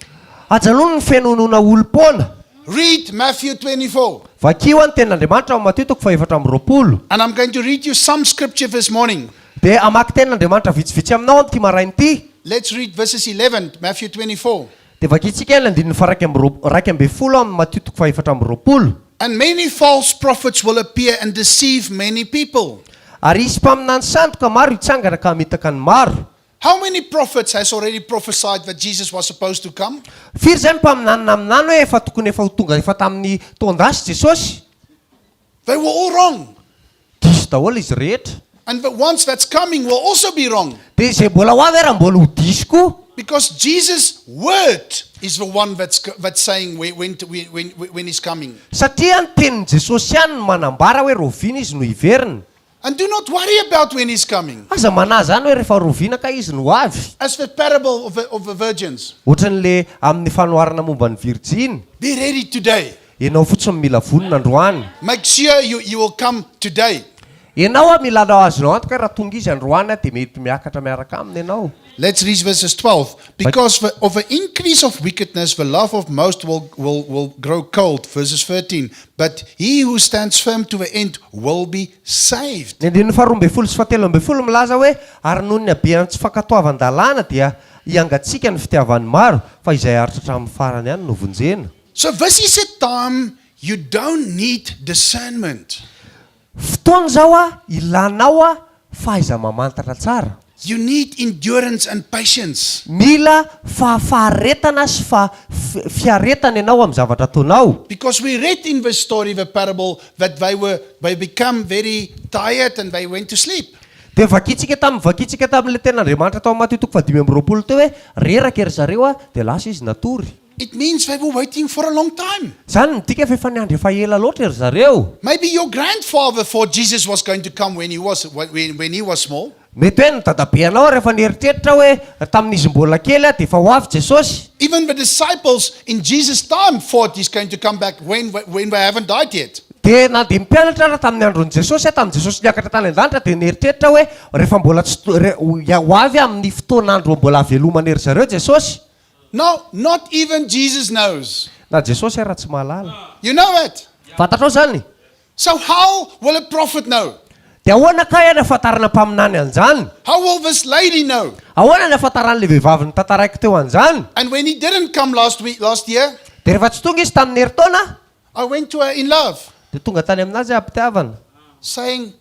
Ajanony ny fenonoana olom-poana. Read Matthew 24. Vakio ny tenin'Andriamanitra ao Matio toko faha-24. And I'm going to read you some scripture this morning. Dia hamaky tenin'Andriamanitra vitsivitsy aminao amin'ity maraina ity. Let's read verses 11, Matthew 24. Dia vakintsika ny andininy faha 11 amin'ny Matio toko faha-24. And many false prophets will appear and deceive many people. Ary hisy mpaminany sandoka maro hitsangana ka hamitaka ny maro. How many prophets has already prophesied that Jesus was supposed to come? Firy izay ny mpaminany naminany hoe efa tokony efa ho tonga efa tamin'ny taon-dasa Jesosy? They were all wrong. Diso daholo izy rehetra. And the ones that's coming will also be wrong. Dia izay mbola ho avy ary mbola ho diso koa. Because Jesus' word is the one that's saying when he's coming. Satria ny tenin'i Jesosy ihany no manambara hoe rahoviana izy no hiverina. And do not worry about when he's coming. Aza manahy izany hoe rehefa rahoviana ka izy no ho avy. As the parable of the virgins. Ohatran'le amin'ny fanoharana momba ny virjiny. Be ready today. Ianao fotsiny mila vonona androany. Make sure you will come today. Ianao a mila anao azonao antoka hoe raha tonga izy androany a dia mety miakatra miaraka aminy ianao. Let's read verses 12. Because of the increase of wickedness, the love of most will grow cold. Verses 13. But he who stands firm to the end will be saved. Ny andininy faha-12 sy faha-13 milaza hoe, Ary noho ny habean'ny tsy fankatoavan-dalàna dia hiangatsiaka ny fitiavan'ny maro, fa izay haharitra hatramin'ny farany ihany no vonjena. So this is a time you don't need discernment. Fotoana izao a ilanao a fahaiza-mamantatra tsara. You need endurance and patience. Mila fahafaharetana sy fa fiaretana ianao amin'ny zavatra ataonao. Because we read in the story, the parable, that they become very tired and they went to sleep. Dia vakintsika tamin'ny vakintsika tamin'ilay tenin'Andriamanitra tao Matio toko faha-25 teo hoe reraka ry zareo a dia lasa izy natory. It means they were waiting for a long time. Zany midika fa efa niandry efa ela loatra ry zareo. Maybe your grandfather thought Jesus was going to come when he was small. Mety hoe ny dadabeanao rehefa nieritreritra hoe tamin'izy mbola kely a dia efa ho avy Jesosy. Even the disciples in Jesus' time thought he's going to come back when they haven't died yet. Dia na dia ny mpianatra ara tamin'ny andron'i Jesosy, tamin'i Jesosy niakatra tany an-danitra dia nieritreritra hoe rehefa mbola tsy to, re, ho ho avy amin'ny fotoan'andro mbola havelomana ery zareo Jesosy. No, not even Jesus knows. Na Jesosy ara tsy mahalala. You know it. Fantatrao izany? So how will a prophet know? Dia ahoana kay ny ahafantarana mpaminany an'izany? How will this lady know? Ahoana ny ahafantaran'ilay vehivavy notantaraiko teo an'izany? And when he didn't come last week, last year, Dia rehefa tsy tonga izy tamin'ny herintaona, I went to her in love. Dia tonga tany aminazy aho am-pitiavana. Saying,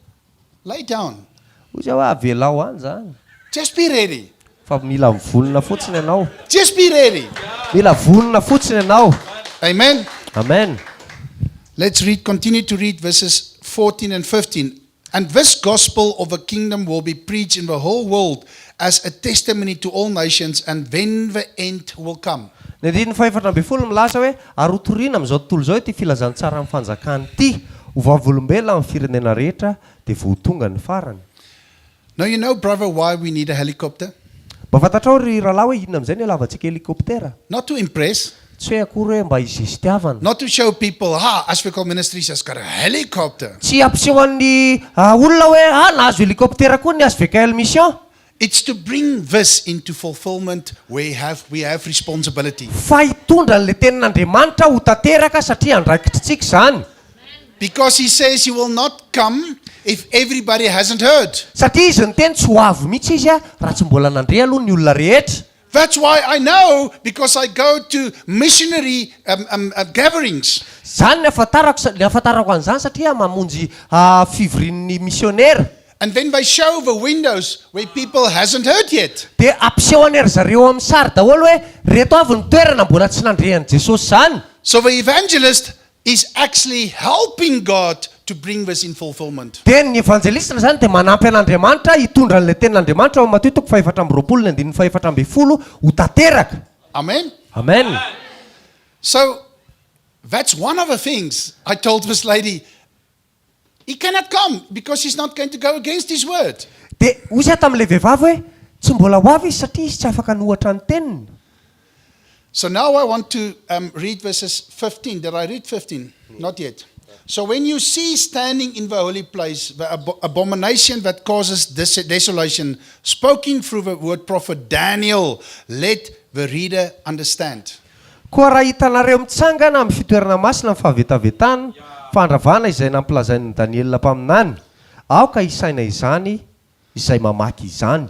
Lay down. Hoy izy hoe, Avelao any izany. Just be ready. Fa mila mivonona fotsiny ianao. Just be ready. Mila vonona fotsiny ianao. Amen. Amen. Let's read, continue to read verses 14 and 15. And this gospel of the kingdom will be preached in the whole world as a testimony to all nations, and then the end will come. Ny andininy fahefatra ambin'ny folo milaza hoe, Ary hotorina amin'izao tontolo izao ity filazantsaran'ny fanjakana ity, ho vavolombelona amin'ny firenena rehetra, dia vao ho tonga ny farany. Now you know, brother, why we need a helicopter? Mba fantatrao ry rahalahy hoe inona amin'izay no ilavantsika helicoptera? Not to impress. Tsy hoe akory hoe mba hizestiavana. Not to show people, ha, Ashvikal Ministries has got a helicopter. Tsy hampiseho an'ny olona hoe, ah, nahazo helicoptera koa ny HVKL Mission. It's to bring this into fulfillment where have we have responsibility. Fa hitondra an'ilay tenin'Andriamanitra ho tanteraka satria andraikitritsika izany. Because he says he will not come if everybody hasn't heard. Satria izy niteny tsy ho avy mihitsy izy raha tsy mbola nandre aloha ny olona rehetra. That's why I know because I go to missionary um, um, uh, gatherings. Izany ny ahafantarako ny ahafantarako an'izany satria mamonjy fivorian'ny misionera. And then they show the windows where people hasn't heard yet. Dia ampiseho any ry zareo amin'ny sary daholo hoe reto avy ny toerana mbola tsy nandre an'i Jesosy izany. So the evangelist is actually helping God to bring this in fulfillment. Dia ny evanjelistra izany dia manampy an'Andriamanitra hitondra an'ilay tenin'Andriamanitra ao amin'ny Matio toko faha-24 ny andininy faha-14 ho tanteraka. Amen. Amen. So that's one of the things I told this lady. He cannot come because he's not going to go against his word. Dia hoy izaho tamin'ilay vehivavy hoe, Tsy mbola ho avy izy satria izy tsy afaka hanohatra ny teniny. So now I want to um, read verses 15. Did I read 15? Not yet. So when you see standing in the holy place the abo abomination that causes des desolation, spoken through the word prophet Daniel, let the reader understand. Koa raha hitanareo mitsangana amin'ny fitoerana masina ny fahavetavetana, fandravana izay nampilazain'i Daniela mpaminany, aoka hisaina izany izay mamaky izany.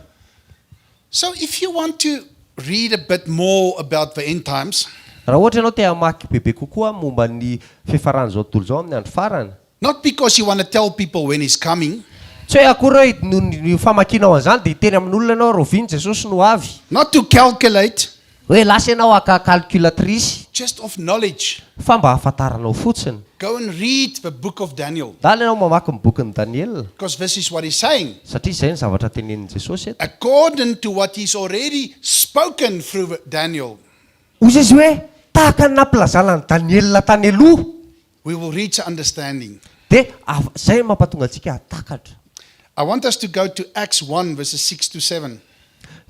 So if you want to read a bit more about the end times. Raha ohatra ianao te hamaky bebe kokoa momba ny fiafaran'izao tontolo izao amin'ny andro farany. Not because you want to tell people when he's coming. Tsy hoe akory hoe noho ny famakianao an'izany dia hiteny amin'olona ianao rahoviana Jesosy no ho avy. Not to calculate. Hoe lasa ianao haka calculatrice. Just of knowledge. Fa mba hahafantaranao fotsiny. Go and read the book of Daniel. Ndana ianao mamaky ny bokin'i Daniela. Because this is what he's saying. Satria izay ny zavatra tenenin'i Jesosy eto. According to what he's already spoken through Daniel. Hoy izy hoe, Tahaka ny nampilazana an'i Daniela tany aloha. We will reach understanding. Dia izay no mampatonga antsika hahatakatra. I want us to go to Acts 1 verses 6 to 7.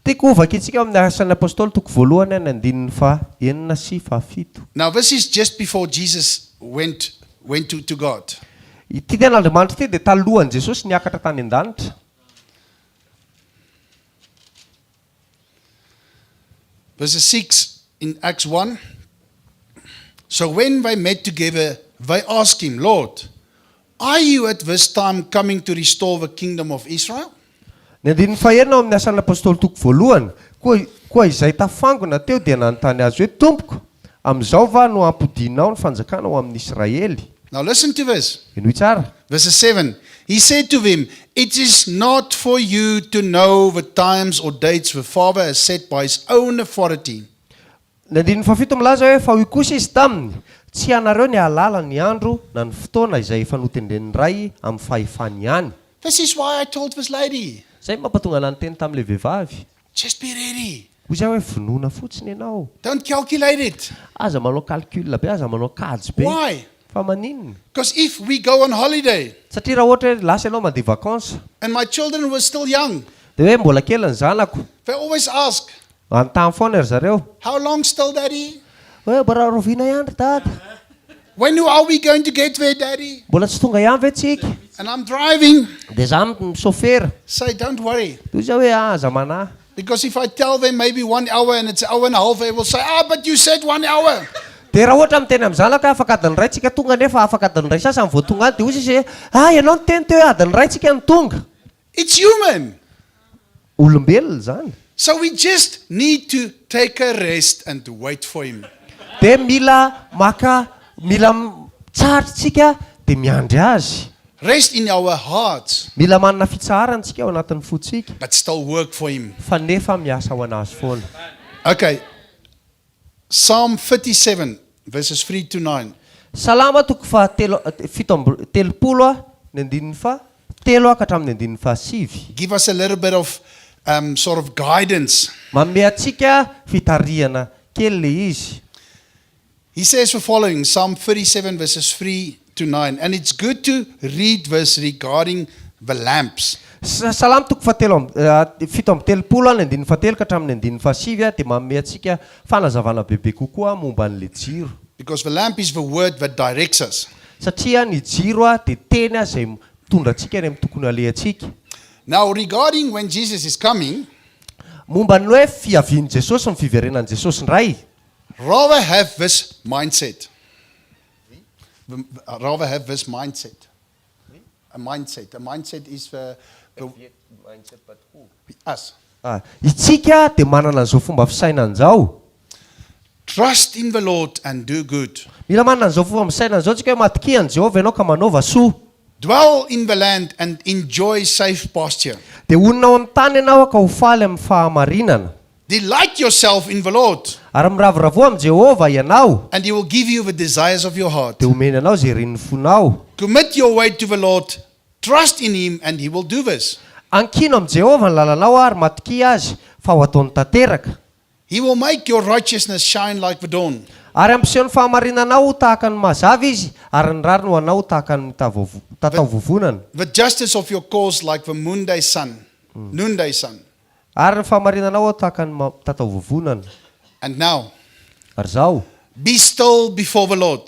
Tiako hovakintsika ao amin'ny Asan'ny Apostoly toko voalohany ny andininy faha-enina sy fahafito. Now this is just before Jesus went went to to God. Ity tenin'Andriamanitra ity dia talohan'i Jesosy niakatra tany an-danitra. Verses 6 in Acts 1. So when they met together, they asked him, Lord, are you at this time coming to restore the kingdom of Israel? Ny andininy fahenina ao amin'ny Asan'ny Apostoly toko voalohany, Koa, koa izay tafangona teo dia nanontany azy hoe, Tompoko, amin'izao va no hampodianao ny fanjakana ho amin'ny Israely? Now listen to this. Henoy tsara. Verses 7. He said to them, It is not for you to know the times or dates the Father has set by his own authority. Ny andininy fahafito milaza hoe, Fa hoy kosa izy taminy, Tsy ianareo ny hahalala ny andro na ny fotoana izay efa notendren'ny Ray amin'ny fahefany ihany. This is why I told this lady. Izay no mampatonga anah niteny tamin'ilay vehivavy. Just be ready. Hoy izaho hoe, Vonona fotsiny ianao. Don't calculate it. Aza manao calcul be, aza manao kajy be. Why? Fa maninona? Because if we go on holiday. Satria raha ohatra hoe lasa ianao mandeha vacances. And my children were still young. Dia hoe mbola kely ny zanako. They always ask. Manontany foana ry zareo. How long still daddy? Hoe mbola rahoviana ihany ry dada? When are we going to get there, Daddy? Mbola tsy tonga ihany ve tsika? And I'm driving. Dia za misôfera. Say, don't worry. Dia hoy za hoe, ah, aza manahy. Because if I tell them maybe one hour and it's an hour and a half, they will say, ah, but you said one hour. Dia raha ohatra miteny amin'ny zanako hoe afaka adiny iray tsika tonga nefa afaka adiny iray sasany vao tonga any dia hoy izy hoe, ah, ianao niteny teo hoe adiny iray tsika no tonga. It's human. Olombelona izany. So we just need to take a rest and to wait for him. Dia mila maka, mila mitsahatra tsika dia miandry azy. Rest in our hearts. Mila manana fitsaharana tsika ao anatin'ny fontsika. But still work for him. Fa nefa miasa ho an'azy foana. Okay. Psalm 37 verses 3 to 9. Salamo toko faha telo, 37 ny andininy faha telo ka hatramin'ny andininy faha sivy. Give us a little bit of um, sort of guidance. Manome antsika fitarihana kely ilay izy. He says the following, Psalm 37 verses 3 to 9. And it's good to read this regarding the lamps. Salamo toko fahatelo amby 37 ny andininy fahatelo ka hatramin'ny andininy fahasivy dia manome antsika fanazavana bebe kokoa momba an'ilay jiro. Because the lamp is the word that directs us. Satria ny jiro dia teny izay mitondra antsika any amin'ny tokony halehantsika. Now regarding when Jesus is coming. Momba ny hoe fiavian'i Jesosy, ny fiverenan'i Jesosy indray. Rather have this mindset. Rather have this mindset. A mindset. A mindset is the, the us. Ah, Itsika dia manana an'izao fomba fisainana izao. Trust in the Lord and do good. Mila manana an'izao fomba fisainana izao tsika hoe matokia an'i Jehovah ianao ka manaova soa. Dwell in the land and enjoy safe pasture. Dia honina ao amin'ny tany ianao ka ho faly amin'ny fahamarinana. Delight yourself in the Lord. Ary miravoravoa amin'i Jehovah ianao. And he will give you the desires of your heart. Dia homeny anao izay irin'ny fonao. Commit your way to the Lord, trust in him and he will do this. Ankino amin'i Jehovah ny lalanao ary matokia azy, fa ho ataony tanteraka. He will make your righteousness shine like the dawn. Ary hampiseho ny fahamarinanao ho tahaka ny mazava izy, ary ny rariny ho anao ho tahaka ny mitataovovonana. The justice of your cause like the moonday sun, noonday sun. Ary ny fahamarinanao ho tahaka ny mitataovovonana. And now. Ary izao. Be still before the Lord.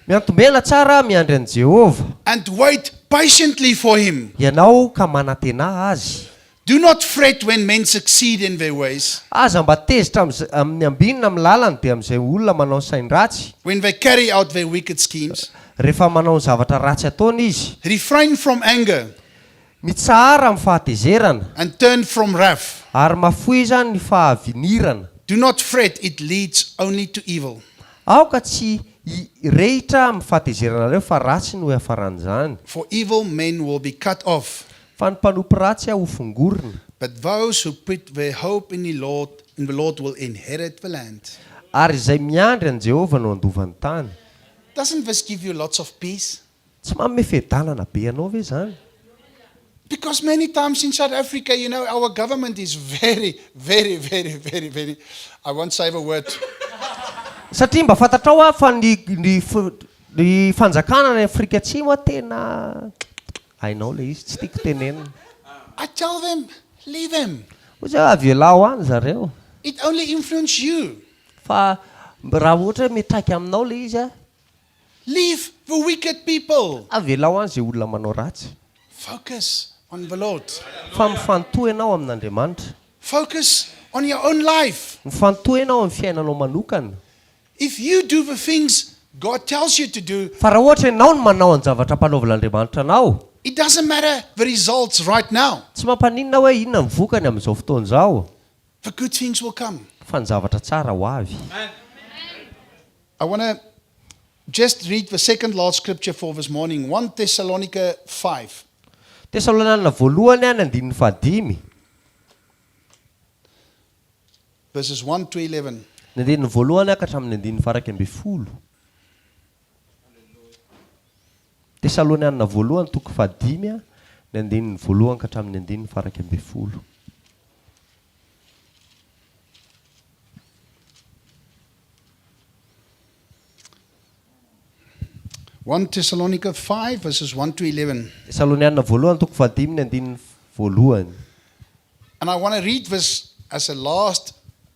Miantombena tsara miandry an'i Jehovah. And wait patiently for him. Ianao ka manantenà azy. Do not fret when men succeed in their ways. Aza mba tezitra amin'ny ambinina amin'ny lalany dia amin'izay olona manao ny sain-dratsy. When they carry out their wicked schemes. Rehefa manao ny zavatra ratsy ataony izy. Refrain from anger. Mitsahara amin'ny fahatezerana. And turn from wrath. Ary mafoiza ny fahavinirana. Do not fret, it leads only to evil. Aoka tsy hirehitra amin'ny fahatezeranareo fa ratsy no hiafaran'izany. For evil men will be cut off. Fa ny mpanompo ratsy hofongorina. But those who put their hope in the Lord, in the Lord will inherit the land. Ary izay miandry an'i Jehovah no handova ny tany. Doesn't this give you lots of peace? Tsy manome fiadanana be anao ve izany? Because many times in South Africa, you know, our government is very, very, very, very, very, I won't say the word. Satria mba fantatrao ah fa ny ny ny fanjakana any Afrika Atsimo ah tena hainao le izy, tsy tiako tenenina. I tell them, leave them. Hoy za hoe avelao any zareo. It only influence you. Fa raha ohatra hoe miantraika aminao le izy ah. Leave the wicked people. Avelao any izay olona manao ratsy. Focus on the Lord. Fa mifantoha ianao amin'Andriamanitra. Focus on your own life. Mifantoha ianao amin'ny fiainanao manokana. If you do the things God tells you to do. Fa raha ohatra ianao no manao ny zavatra ampanaovin'Andriamanitra anao. It doesn't matter the results right now. Tsy mampaninona hoe inona ny vokany amin'izao fotoana izao. The good things will come. Fa ny zavatra tsara ho avy. I want to just read the second last scripture for this morning, 1 Thessalonica 5. Tesalonianina voalohany ny andininy fahadimy. Verses 1 to 11. Ny andininy voalohany ka hatramin'ny andininy faha-11. Tesalonianina voalohany toko fahadimy ny andininy voalohany ka hatramin'ny andininy faha-11. 1 Thessalonica 5 verses 1 to 11. Tesalonianina voalohany toko fahadimy ny andininy voalohany. And I want to read this as a last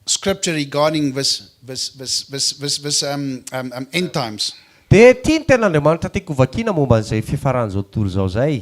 scripture regarding this this this this this, this um, um, um, end times. Dia ity ny tenin'Andriamanitra tiako hovakina momba an'izay fiafaran'izao tontolo izao izay.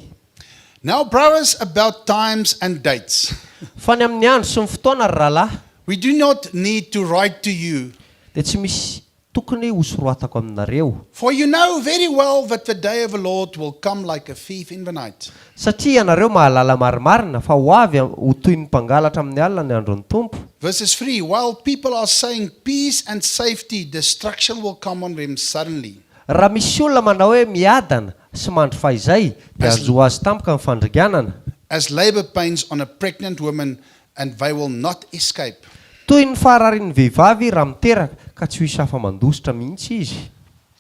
Now, brothers, about times and dates. Fa ny amin'ny andro sy ny fotoana, ry rahalahy. We do not need to write to you. Dia tsy misy tokony hosoratako aminareo. For you know very well that the day of the Lord will come like a thief in the night. Satria ianareo mahalala marimarina fa ho avy ho toy ny mpangalatra amin'ny alina ny andron'ny Tompo. Verses 3 While people are saying peace and safety, destruction will come on them suddenly. Raha misy olona manao hoe miadana sy mandry fahizay, dia hanjo azy tampoka ny fandringanana. As labor pains on a pregnant woman, and they will not escape. Toy ny fahararian'ny vehivavy raha miteraka, ka tsy ho hisy afa-mandositra mihitsy izy.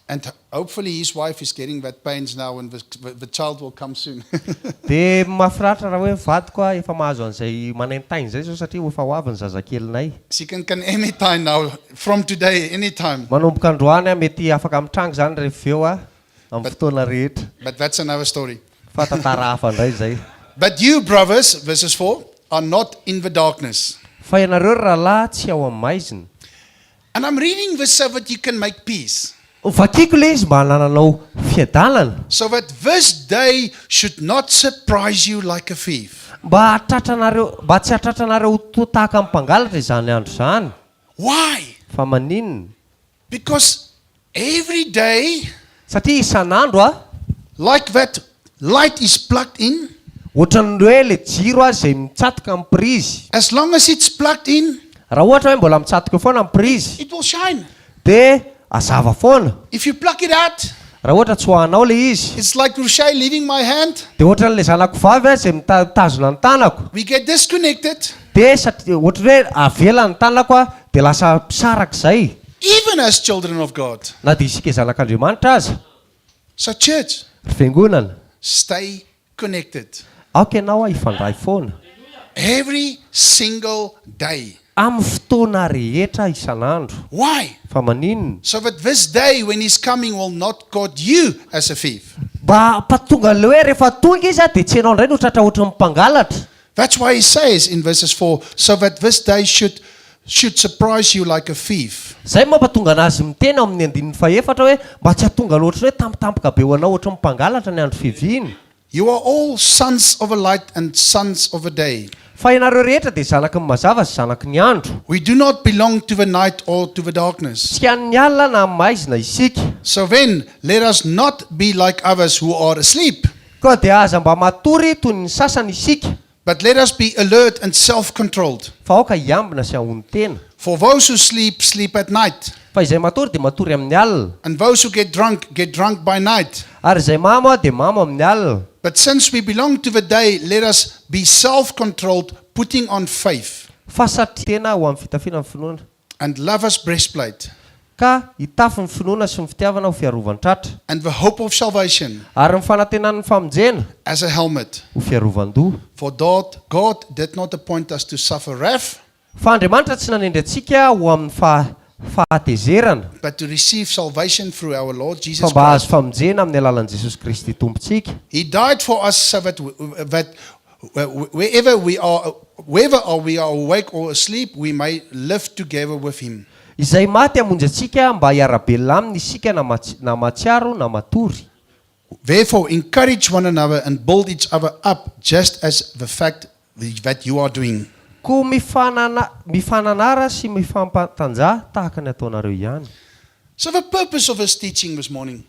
And hopefully his wife is getting that pains now and the, the child will come soon. Dia mahafinaritra raha hoe ny vadiko a efa mahazo an'izay manaintaina izay izao satria efa ho avy ny zazakelinay. She can can anytime now, from today, anytime. Manomboka androany a mety afaka mitranga izany rehefa avy eo a amin'ny fotoana rehetra. But that's another story. Fa tantara hafa indray izay. But you, brothers, verses 4, are not in the darkness. Fa ianareo ry rahalahy tsy ao amin'ny maizina. And I'm reading this so that you can make peace. Vakiko ilay izy mba hanananao fiadanana. So that this day should not surprise you like a thief. Mba hahatratra anareo, mba tsy hahatratra anareo ho toa tahaka ny mpangalatra izany andro izany. Why? Fa maninona? Because every day. Satria isan'andro a. Like that light is plugged in. Ohatran'ny hoe ilay jiro a izay mitsatoka amin'ny prise. As long as it's plugged in. Raha ohatra hoe mbola mitsatoka eo foana ny prise. It will shine. Dia hazava foana. If you plug it out. Raha ohatra tsoahanao ilay izy. It's like Rochelle leaving my hand. Dia ohatran'ilay zanako vavy a izay mitazona ny tanako. We get disconnected. Dia satria ohatran'ny hoe avela ny tanako a dia lasa misaraka izay. Even as children of God. Na dia isika zanak'Andriamanitra aza. So church. Ry fiangonana. Stay connected. Aoka ianao hifandray foana. Every single day. Amin'ny fotoana rehetra isan'andro. Why? Fa maninona? So that this day when he's coming will not caught you as a thief. Mba hampatonga an'ilay hoe rehefa tonga izy dia tsy ianao indray no tratra ohatry ny mpangalatra. That's why he says in verses 4, so that this day should should surprise you like a thief. Izay no mampatonga anazy miteny ao amin'ny andininy fahefatra hoe mba tsy hahatonga anao ohatry ny hoe tampotampoka be ho anao ohatry ny mpangalatra ny andro fiaviany. You are all sons of a light and sons of a day. Fa ianareo rehetra dia zanaky ny mazava sy zanaky ny andro. We do not belong to the night or to the darkness. Tsy an'ny alina na amin'ny maizina isika. So then, let us not be like others who are asleep. Koa dia aza mba matory toy ny sasany isika. But let us be alert and self-controlled. Fa aoka hiambina sy hahonon-tena. For those who sleep, sleep at night. Fa izay matory dia matory amin'ny alina. And those who get drunk, get drunk by night. Ary izay mamo dia mamo amin'ny alina. But since we belong to the day, let us be self-controlled, putting on faith. Fa satria tena ho amin'ny fitafiana ny finoana. And love as breastplate. Ka hitafy ny finoana sy ny fitiavana ho fiarovan-tratra. And the hope of salvation. Ary ny fanantenan'ny famonjena. As a helmet. Ho fiarovan-doha. For God, God did not appoint us to suffer wrath. Fa Andriamanitra tsy nanendry antsika ho amin'ny fahatezerana. But to receive salvation through our Lord Jesus Fa mba hahazo Christ. famonjena amin'ny alalan'i Jesosy Kristy Tompontsika. He died for us so that, that wherever we are, whether we are awake or asleep, we may live together with him. Izay maty hamonjy antsika mba hiara-belona aminy isika na na mahatsiaro na matory. Therefore, encourage one another and build each other up, just as the fact that you are doing. Koa mifanana mifananara sy mifampatanjaha tahaka ny ataonareo ihany. So the purpose of this teaching this morning.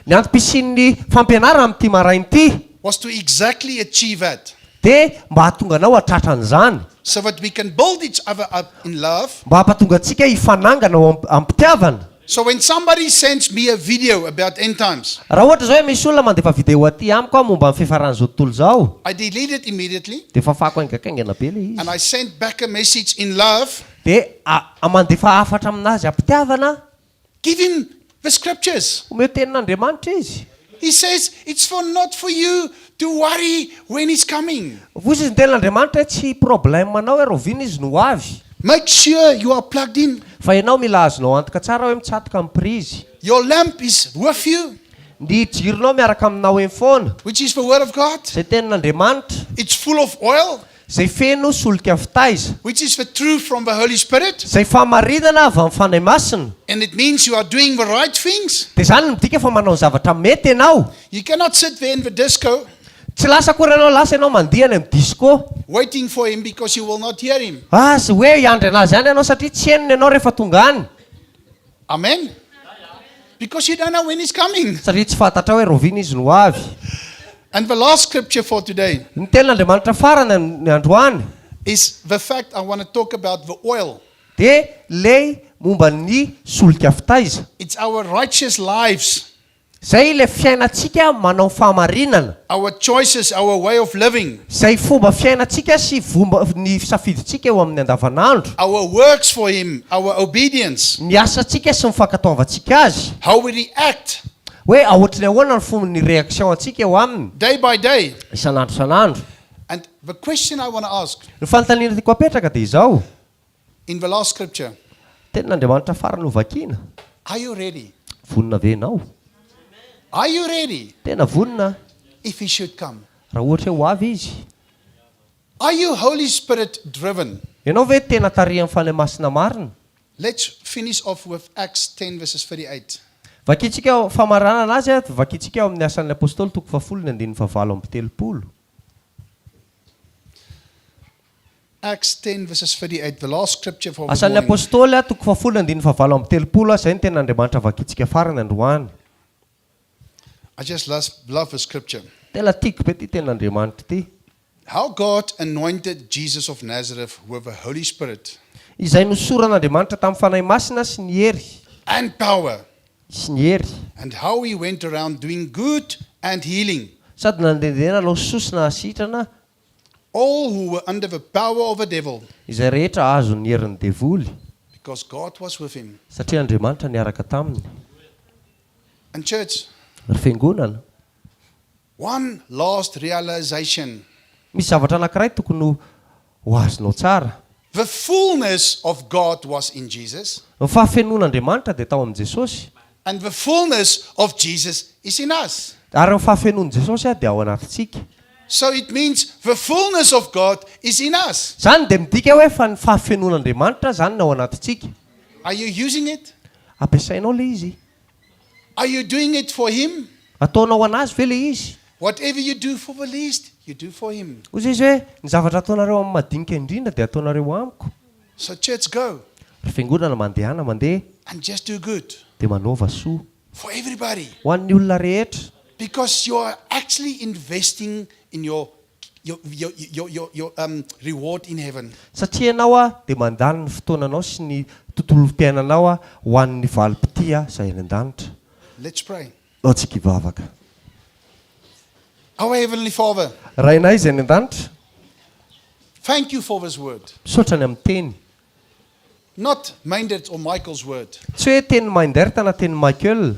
Ny antom-pisian'ny fampianarana amin'ity maraina ity. Was to exactly achieve that. Dia mba hahatonga anao hahatratra an'izany. So that we can build each other up in love. Mba hampatonga antsika hifanangana ao am-pitiavana. So when somebody sends me a video about end times. Raha ohatra izao hoe misy olona mandefa video aty amiko aho momba ny fiafaran'izao tontolo izao. I delete it immediately. Dia fafako haingakaingana be ilay izy. And I send back a message in love. Dia mandefa hafatra aminazy am-pitiavana aho. Give him the scriptures. Omeo tenin'Andriamanitra izy. He says it's for not for you to worry when he's coming. Voizy izy ny tenin'Andriamanitra hoe tsy problème anao hoe rahoviana izy no ho avy. Make sure you are plugged in. Fa ianao mila azonao antoka tsara hoe mitsatoka amin'ny prise. Your lamp is with you. Ny jironao miaraka aminao eny foana. Which is the word of God. Izay tenin'Andriamanitra. It's full of oil. Izay feno solika fitaiza. Which is the truth from the Holy Spirit. Izay fahamarinana avy amin'ny Fanahy Masina. And it means you are doing the right things. Dia izany no midika fa manao ny zavatra mety ianao. You cannot sit there in the disco. Tsy lasa akory ianao, lasa ianao mandihy any amin'ny disco. Waiting for him because you will not hear him. Azy hoe hiandry anazy any ianao satria tsy henony ianao rehefa tonga any. Amen. Because you don't know when he's coming. Satria tsy fantatrao hoe rahoviana izy no ho avy. And the last scripture for today. Ny tenin'Andriamanitra farany ny androany. Is the fact I want to talk about the oil. Dia ilay momba ny solika fitaiza. It's our righteous lives. Izay ilay fiainantsika manao fahamarinana. Our choices, our way of living. Izay fomba fiainantsika sy vomba ny safidintsika eo amin'ny andavanandro. Our works for Him, our obedience. Ny asantsika sy ny fankatoavantsika Azy. How we react. Hoe ahoatry ny ahoana ny fomba ny réaction antsika eo Aminy. Day by day. Isan'andro isan'andro. And the question I want to ask. Ny fanontaniana tiako apetraka dia izao. In the last scripture. Tenin'Andriamanitra farany hovakina. Are you ready? Vonona ve ianao? Are you ready? Tena vonona? If he should come. Raha ohatra hoe ho avy izy. Are you Holy Spirit driven? Ianao ve tena tarihan'ny Fanahy Masina marina? Let's finish off with Acts 10 verses 38. Vakintsika ao, famaranana azy, vakintsika ao amin'ny Asan'ny Apostoly toko fahafolo ny andininy fahavalo amby telopolo. Acts 10 verses 38, the last scripture for the Asan'ny morning. Apostoly toko fahafolo andininy fahavalo amby telopolo, izay no tenin'Andriamanitra vakintsika farany androany. I just love, love the scripture. Tena tiako be ity tenin'Andriamanitra ity. How God anointed Jesus of Nazareth with the Holy Spirit Izay nosoran'Andriamanitra tamin'ny Fanahy Masina sy ny hery. and power, Sy ny hery. and how he went around doing good and healing Sady nandehandeha nanao soa sy nahasitrana all who were under the power of the devil, izay rehetra azon'ny herin'ny devoly, because God was with him. satria Andriamanitra niaraka taminy. And church, Ry fiangonana, one last realization. misy zavatra anankiray tokony ho ho azonao tsara. The fullness of God was in Jesus, Ny fahafenoan'Andriamanitra dia tao amin'i Jesosy, and the fullness of Jesus is in us. ary ny fahafenoan'i Jesosy dia ao anatintsika. So it means the fullness of God is in us. Izany dia midika hoe fa ny fahafenoan'Andriamanitra izany no ao anatintsika. Are you using it? Ampiasainao ilay izy. Are you doing it for Him? Ataonao ho an'Azy ve ilay izy? Whatever you do for the least, you do for Him. Hoy Izy hoe, Ny zavatra ataonareo amin'ny madinika indrindra dia ataonareo amiko. So church, go Ry fiangonana, mandehana mandeha and just do good dia manaova soa. for everybody. Ho an'ny olona rehetra. Because you are actually investing in your, your, your, your, your, your um, reward in heaven. Satria ianao dia mandany ny fotoananao sy ny tontolom-piainanao ho an'ny valim-pitia izay any an-danitra. Let's pray. Ndao tsika hivavaka. Our Heavenly Father. Rainay izay any an-danitra. Thank you for this word. Misaotra ny amin'ny teny. Not Meindert or Michael's word. Tsy hoe tenin'i Meindert na tenin'i Michael.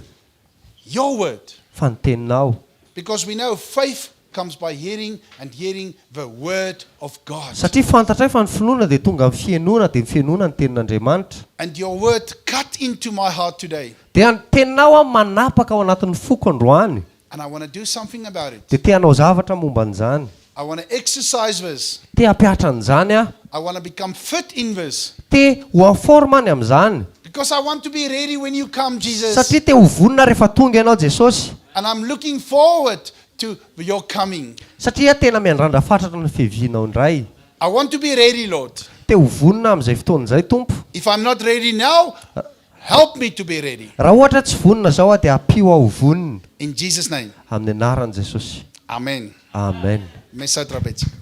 Your word. Fa ny teninao. Because we know faith comes by hearing and hearing the word of God. Satria fantatray fa ny finoana dia tonga amin'ny fihenoana dia ny fihenoana ny tenin'Andriamanitra. And your word cut into my heart today. Dia ny teninao aho manapaka ao anatin'ny foko androany. And I want to do something about it. Dia te hanao zavatra momba an'izany. I want to exercise this. Te hampihatra an'izany aho. I want to become fit in this. Te ho en forme aho ny amin'izany. Because I want to be ready when you come, Jesus. Satria te ho vonona rehefa tonga ianao Jesosy. And I'm looking forward to your coming. Satria aho tena miandrandra fatratra ny fiavianao indray. I want to be ready, Lord. Te ho vonona amin'izay fotoana izay Tompo. If I'm not ready now, help me to be ready. Raha ohatra tsy vonona izao aho dia ampio aho ho vonona. In Jesus name. Amin'ny anaran'i Jesosy. Amen. Amen. Misaotra betsaka.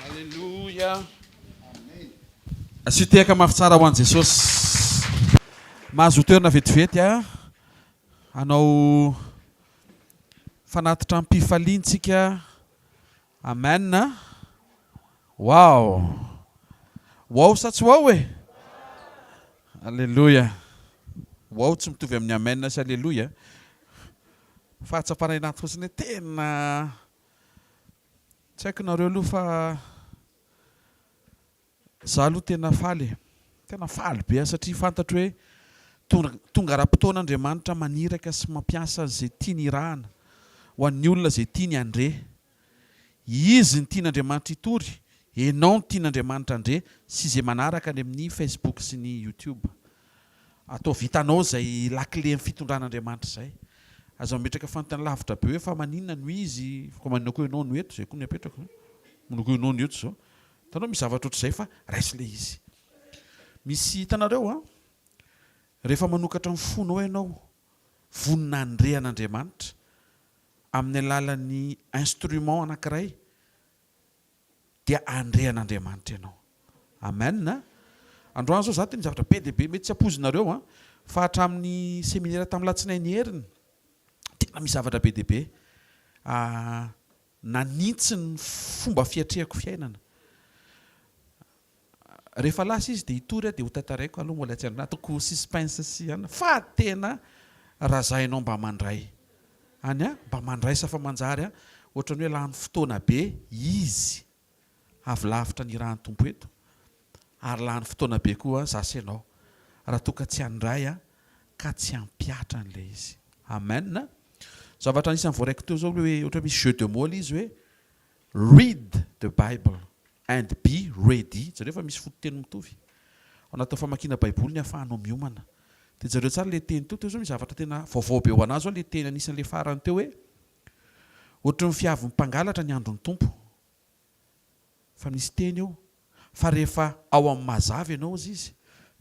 Alléluia. Asio tehaka mafy tsara ho an'i Jesosy. Mahazo toerana vetivety a. Hanao fanatitra am-pifaliantsika. Amen a! Wow! Wow sa tsy wow e? Aleloia! Wow tsy mitovy amin'ny amen sy aleloia. Fahatsapana anaty fotsiny hoe tena tsy haiko nareo aloha fa Za aloha tena faly e! Tena faly be aho satria fantatro hoe tonga ara-potoana Andriamanitra maniraka sy mampiasa an'izay tiany hirahana ho an'ny olona izay tiany handre. Izy no tian'Andriamanitra hitory, enao no tian'Andriamanitra handre sy ze manaraka any amin'ny Facebook sy ny YouTube. Atao vitanao izay lakile ny fitondran'Andriamanitra izay. Aza mametraka fanontaniana lavitra be hoe fa maninona no izy, fa maninona koa ianao no eto, izay koa no apetrako an. Maninona koa ianao no eto izao. Hitanao misy zavatra ohatr'izay fa raiso ilay izy. Misy hitanareo an, rehefa manokatra ny fonao ianao, vonona handre an'Andriamanitra amin'ny alalan'ny instrument anankiray, dia handre an'Andriamanitra ianao. Amen a! Androany zao za tena zavatra be dia be mety tsy ampoizinareo an, fa hatramin'ny seminera tamin'ny latsinainy heriny, tena misy zavatra be dia be nanintsy ny fomba fiatrehako fiainana. Rehefa lasa izy dia hitory aho dia ho tantaraiko aloha mbola tsy androany, ataoko suspense sy an, fa tena raha za ianao mba mandray any an, mba mandraisa fa manjary an, ohatran'ny hoe lany fotoana be izy avy lavitra nirahan'ny Tompo eto, ary lany fotoana be koa za sy ianao raha toa ka tsy handray an, ka tsy hampihatra an'ilay izy. Amen. Zavatra anisan'ny voaraiko teo zao le hoe ohatra hoe misy jeu de mots le izy hoe Read the Bible and be ready, jereo fa misy fototeny mitovy. Ao anatin'ny famakiana Baiboly ny ahafahanao miomana. Dia jereo tsara ilay teny teo, teo izao misy zavatra tena vaovao be ho anà izao ilay teny anisan'ilay farany teo hoe, Ohatry ny fiavin'ny mpangalatra ny andron'ny Tompo. Fa misy teny eo, fa rehefa ao amin'ny mazava ianao hozy izy,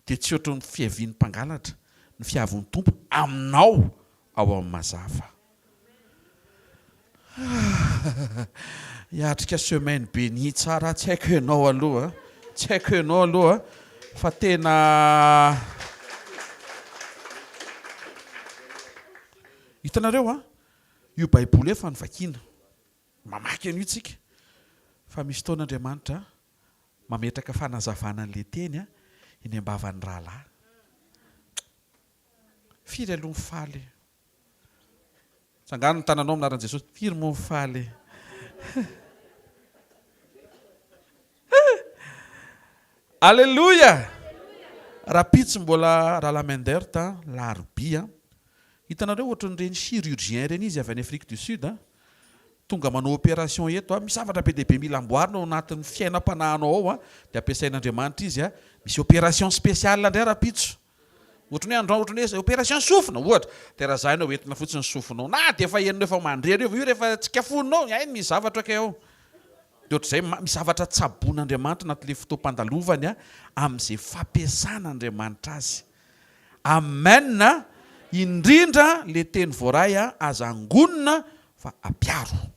dia tsy ohatry ny fiavian'ny mpangalatra ny fiavin'ny Tompo aminao ao amin'ny mazava. Hiatrika semaine bénie tsara tsy haiko ianao aloha tsy haiko ianao aloha fa tena hitanareo an io baiboly io efa novakiana mamaky an'io tsika fa misy fotoana Andriamanitra mametraka fanazavana an'ilay teny eny am-bavan'ny rahalahy firy aloha mifaly Tsangano ny tananao amin'ny anaran'i Jesosy. Firy moa mifaly e? Aleloia! Rahampitso mbola Rahalahy Mendert a, Larobia. Hitanareo ohatran'ireny chirurgien ireny izy avy any Afrique du Sud a. Tonga manao opération eto a. Misy zavatra be dia be mila amboarina ao anatin'ny fiainam-panahinao ao a. Dia ampiasain'Andriamanitra izy a. Misy opération spéciale indray rahampitso. Ohatran'ny hoe androany ohatran'ny hoe opération sofina ohatra, dia raha ho entina fotsiny ny sofinao na dia efa henonao efa mandre io, io rehefa tsikafoninao, hay misy zavatra kay ao. Dia ohatr'izay, misy zavatra tsaboin'Andriamanitra anatin'ilay fotoam-pandalovany amin'izay fampiasan'Andriamanitra azy. Amen a! Indrindra le teny voaray aza angonina fa ampiaro.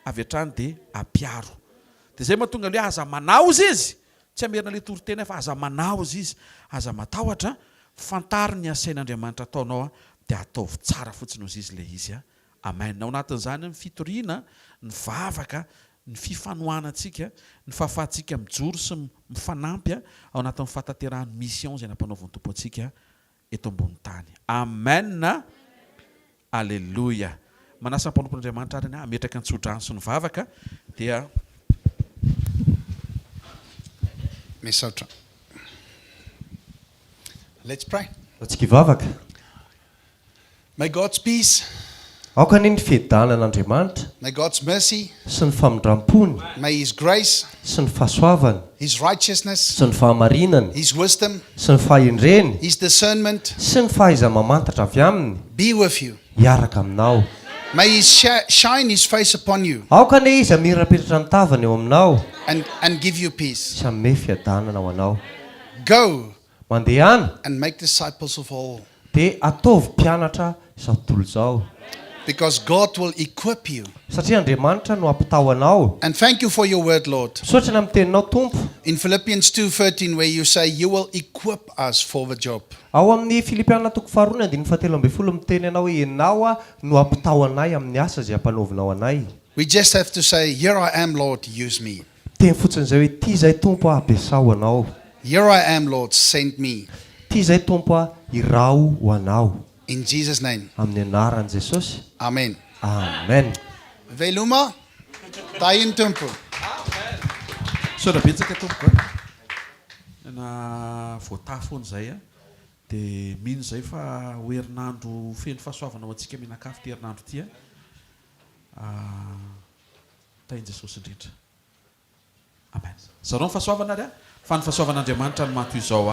Avy hatrany dia ampiaro. Dia izay mahatonga le hoe aza manaoza izy Tsy hamerina ilay toriteny aho fa aza manaoza izy, aza matahotra, fantaro ny asain'Andriamanitra ataonao dia ataovy tsara fotsiny ozy izy ilay izy. Amen. Ao anatin'izany ny fitoriana, ny vavaka, ny fifanohanantsika, ny fahafahantsika mijoro sy mifanampy ao anatin'ny fahatanterahan'ny mission izay nampanaovin'ny Tompo antsika eto ambony tany. Amen Aleloia. Manasa ny mpanompon'Andriamanitra ary ny hametraka ny tsodrano sy ny vavaka dia. Misaotra. Let's pray. Antsika hivavaka. May God's peace. Aoka anie ny fiadanan'Andriamanitra. May God's mercy. Sy ny famindrampony. May His grace. Sy ny fahasoavany. His righteousness. Sy ny fahamarinany. His wisdom. Sy ny fahendreny. His discernment. Sy ny fahaiza-mamantatra avy aminy. Be with you. Hiaraka aminao. May He shine His face upon you. Aoka anie Izy hamirapiratra ny tavany eo aminao. And and give you peace. Sy hanome fiadanana ho anao. Go. Mandehana. And make disciples of all. Dia ataovy mpianatra izao tontolo izao. Because God will equip you. Satria Andriamanitra no hampitao anao. And thank you for your word Lord. Misaotra ny amin'ny teninao Tompo. In Philippians 2:13 where you say you will equip us for the job. Ao amin'ny Filipiana toko faharoa ny andininy fahatelo ambin'ny folo miteny anao hoe Ianao no hampitao anay amin'ny asa izay ampanaovinao anay. We just have to say here I am Lord use me. Teny fotsiny izay hoe Ity izay Tompo a ampiasao anao. Here I am Lord send me. Ity izay Tompo a iraho ho anao. In Jesus name. Amin'ny anaran'i Jesosy. Amen. Amen. Veloma, tahin'ny Tompo. Misaotra betsaka tompoko a. Tena voatahy foana izay a. Dia mino izay fa ho herinandro feno fahasoavana ho antsika mianakavy ity herinandro ity a. Tahin'i Jesosy indrindra. Amen. Zarao ny fahasoavana ary a. Fa ny fahasoavan'Andriamanitra no maha toy izao ahy.